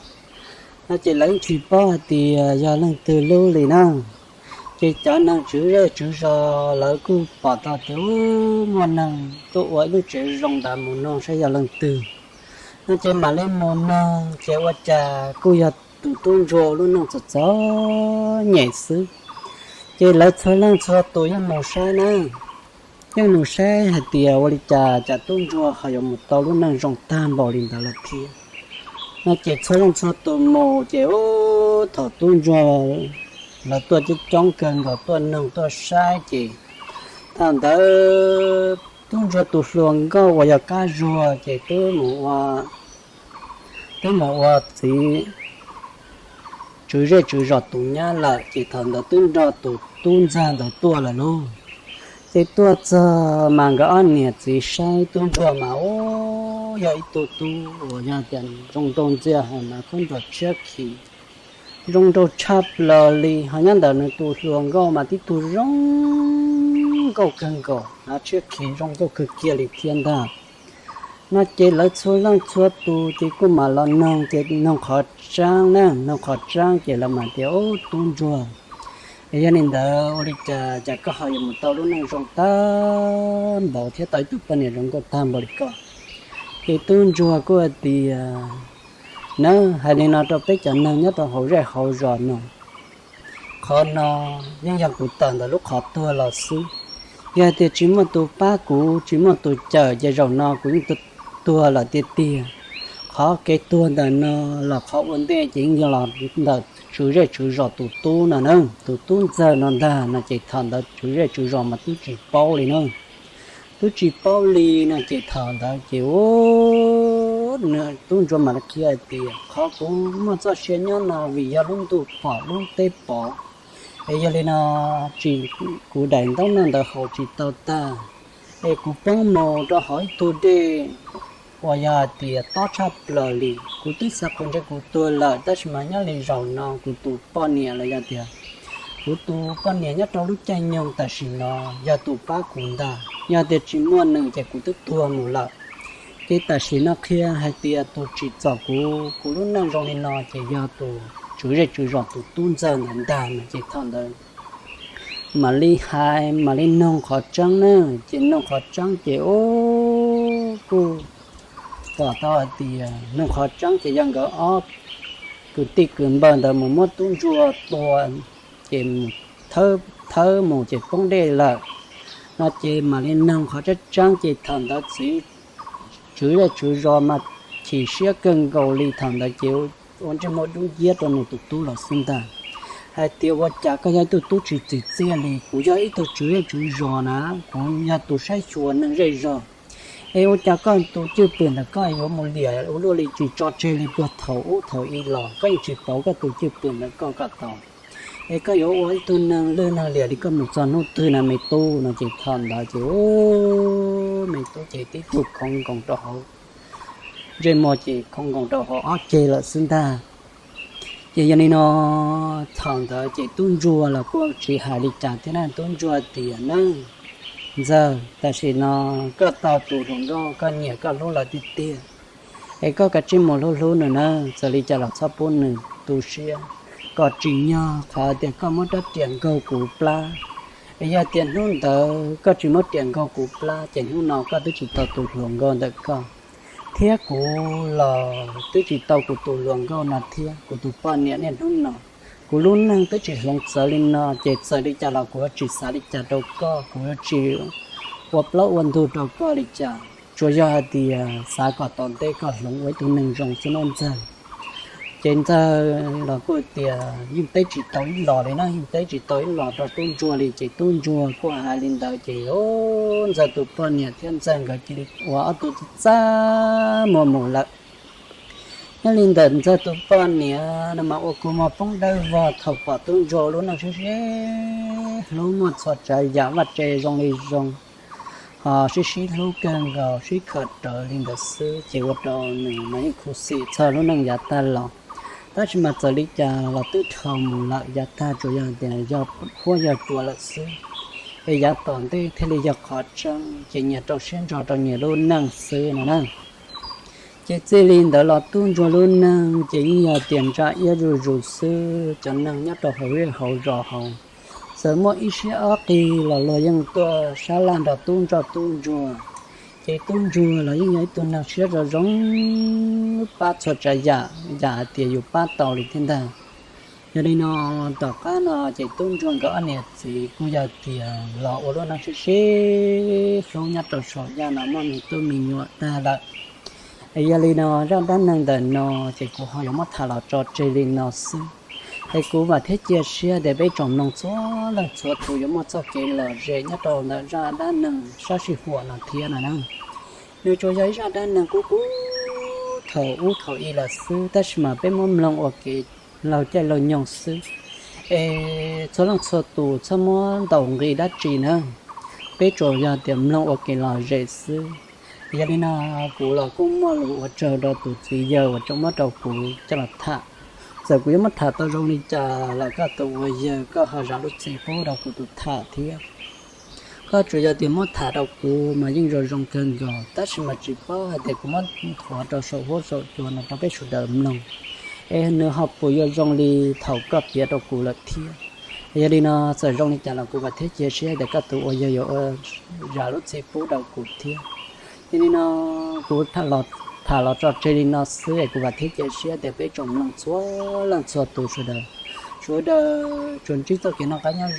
No ces lawv tsis paub hais tias yog leej twg lub li na. Ces cov neeg tswv zej tswv zos lawv kuj pom tau tias muaj neeg tuaj ua ib lub tsev zoo ntawd mus noog saib yog leej twg. No ces mam li mus noog ces ua cas kuj yog tus tub ntsuag lub neej txom txom nyem xwb. Ces lawv txhua leej txhua tus yeej mus saib na, yeej mus saib hais tias ua li cas cas tub ntsuag ho yuav mus tau lub neej zoo tag npaum li ntawd lawm thiab. No ces txhua leej txhua tus mus ces ub, thaum tub ntsuag lawv tuaj coob coob kawg nkaus tuaj noog tuaj saib ces thaum ntawd tub ntsuag tus hluas nkauj uas yog Kab Zuag ces twb mus ua, twb mus ua txiv tswv zej tswv zos tus nyab lawm ces thaum ntawd twb nrog tus tub ntxawg ntawd tuaj lawm lauj. Ces tuaj txog mas nkawd ob niam txiv saib tub ntsuag mas ub, yog ib tug tub uas yog tias zoo nraug ntxiag hos mas khaub ncaws tshiab khiv, zoo nraug tshaj plaws li. Ho nyob ntawm nws tus hluas nkauj mas tib tug zoo nkauj kawg nkaus, tshiab khiv zoo nkauj kawg kiag li thiab ntag. No ces lawv txhua leej txhua tus ces kuj mam los noog ces noog qhov tseeb na, noog qhov tseeb ces lawv mam tias ub, tub ntsuag, es yog li ntawd ua li cas cas koj ho yuav mus tau lub neej zoo tag npaum thiab tau ib tug poj niam zoo nkauj tag npaum li ko? Ces tub ntsuag kuj hais tias, na, hais li no rau peb cov neeg nyob rau hauv zej hauv zos no, qhov no yeej yog kuv tawm ntawm lub qhov tuag los xwb. Yog tias tsis muaj tus pab kuv, tsis muaj tus cawm ces zaum no kuv yeej tuag lawm tiag tiag. Qhov kev tuag ntawm no los qhov ua ntej ces yeej yog los ntawm tswv zej tswv zos tus tub no na, tus tub ntxawg no ntag no ces thaum ntawd tswv zej tswv zos mas twb tsis paub li na. Twb tsis paub li no ces thaum ntawd ces ub, tub ntsuag mam li qhia hais tias qhov kuv muaj txoj sia nyob no vim yog lub ntuj pom lub teb pov, es yog li no tsis, kuv daim ntaub noj ntawd haus tsis tau tag, es kuv poob mus rau hauv ib tug dej uas yog hais tias tob tshaj plaws li. Kuv twb xav qhuas ntsej kuv tuag lawm tab sis mas nyob li zaum no kuv tus poj niam los yog tias kuv tus poj niam nyob rau lub caij nyoog tam sim no yog tus pab kuv ntag. Yog tias tsis muaj nws ces kuv twb tuag mus lawm. Ces tam sim no qhia hais tias tus tsim txom kuv, kuv lub neej zoo li no ces yog tus tswv zej tswv zos tus tub ntxawg ntawd ntag no ces thaum ntawd mam li hais mam li noog qhov tseeb na. Ces noog qhov tseeb ces ub, kuj pom tau hais tias noog qhov tseeb ces yog nkawd ob kwv tij kwv npawg ntawd mus muab tub ntsuag tua ces mus thawb mus ces poob dej lawm. No ces mam li noog qhov tseeb tseeb ces thaum ntawd txiv tswv zej tswv zos mas chim siab kawg nkaus li. Thaum ntawd ces ua ntsej muag dub nciab rau nws tus tub los xwb ntag, hais tias, Ua cas koj yog ib tug tub tsis txim txiaj li? Kuv yog ib tug tswv zej tswv zos na, kuv yog tus saib xyuas neeg zej zog. Es ua cas koj tus cwj pwm ntawm koj yuav mus liam ua luaj li, tsis tso tseg li puag thaum ub thaum i los? Koj yeej tsis pauv koj tus cwj pwm ntawm koj kom tau. Es koj yuav ua ib tug neeg lwj neeg liam li koj mus txog hnub twg na me tub? No ces thaum ntawd ces me tub ces tib tug khoov nkoos rau hauv, ntsej muag ces khoov nkoos rau hauv ob ceg lawm xwb ntag. Ces yog li no, thaum ntawd ces tub ntsuag los kuj tsis hais li cas thiab na. Tub ntsuag tias, Nawb, ntxawg, tam sim no koj tau tus hluas nkauj koj nyiam koj hlub lawm tiag tiag, es koj kav tsij mus hlub hlub nws nawb. Txawm li cas los txhob pub nws tu siab, kom tsim nyog qhov tias koj muab rab riam nkaug kuv plab. Es yog tias hnub ntawd koj tsis muab riam nkaug kuv plab ces hnub no koj twb tsis tau tus hluas nkauj ntawm koj, thiab kuv los twb tsis tau kuv tus hluas nkauj no thiab. Kuv tus poj niam niaj hnub no, kuv lub neej twb tsis hloov txawv li no, ces txawm li cas los kuv tsis xav li cas rau koj, kuv tsis ua plaub ua ntug rau koj li cas, tsuas yog hais tias xav kom tom ntej koj hloov ua ib tug neeg zoo xwb nawb ntxawg. Ces ntxawg los kuj tias yeej teb tsis tau ib los li na, yeej teb tsis tau ib los rau tub ntsuag li. Ces tub ntsuag kuj hais li ntawd ces ntxawg tus poj niam thiab ntxawg nkawd cia li ua ob tug txaj muag mus lawm. Nyob li ntawm ntxawg tus poj niam no mas ua kua muag poob dawb vog thaum pom tub ntsuag lub neej sib sib hlub muaj txhua tsav yam vaj tse zoo li zoo, ho sib sib hlub kawg nkaus sib kho rawv li ntawd xwb ces ua rau nws mas yeej khuv xim txog lub neej yav tag los. Tab sis mas txawm li cas los twb dhau mus lawm, yav tag tsuas yog tias yog huab yog cua lawm xwb, es yav tom ntej thiaj li yog qhov tseeb, ces nyias rau siab ntso rau nyias lub neej xwb no na. Ces txij li ntawd los tub ntsuag lub neej ces yeej yog tias ntsa iab zuj zus xwb, cov neeg nyob rau hauv zej hauv zos hauv, txawm muaj ib siab ob qig los luag yeej tuaj sab laj nrog tub ntsoj tub ntsuag. Ces tub ntsuag los yeej yog ib tug neeg siab zoo zoo, pab txhua tsav yam, yam hais tias yus pab tau li thiab ntag. Yog li no, tom qab no ces tub ntsuag nkawd ob niam txiv kuj yog tias los ua lub neej sib sib hlub nyob rau saum yaj no muaj me tub me nyuam tag lawm. Es yog li no, zaj dab neeg ntawm no ces kuv ho yuav muab tham los tso tseg li no xwb. Es kuv vam thiab cia siab tias peb tsoom mloog txhua leej txhua tus yuav muaj txoj kev lom zem nyob rau ntawm zaj dab neeg sab sij huam no thiab no na. Nws tsuas yog ib zaj dab neeg kub kub thaum ub thaum i lawm xwb, tab sis mas peb muab mloog ua kev laug caij laug nyoog xwb. Es txhua leej txhua tus txhob muab ntaus nqi dab tsi na, peb tsuas yog tias mloog ua kev lom zem xwb. Yog li no, kuv los kuj muaj lus ua tsaug rau tus txiv yawg uas tseem muab rau kuv coj los tham. Txawm kuv yuav muab tham tau zoo li cas los koj tus ua yawg koj ho zam lub txim pub rau kuv tus tham thiab. Koj tsuas yog tias muab tham rau kuv mas yeej zoo zoo kawg nkaus, tab sis mas tsis paub hais tias kuv muab nthuav rau saum huab saum cua no rau peb sawv daws mloog, es nws ho puas yuav zoo li thaum koj piav rau kuv lawm thiab. Yog li no, txawm zoo li cas los kuv vam thiab cia siab tias koj tus ua yawg yuav zam lub txim pub rau kuv thiab. Yog li no, kuv tham los tso tseg li no xwb es kuv vam thiab cia siab tias peb tsoom mloog txhua leej txhua tus sawv daws, sawv daws tsuas ntsib txoj kev noj qab nyob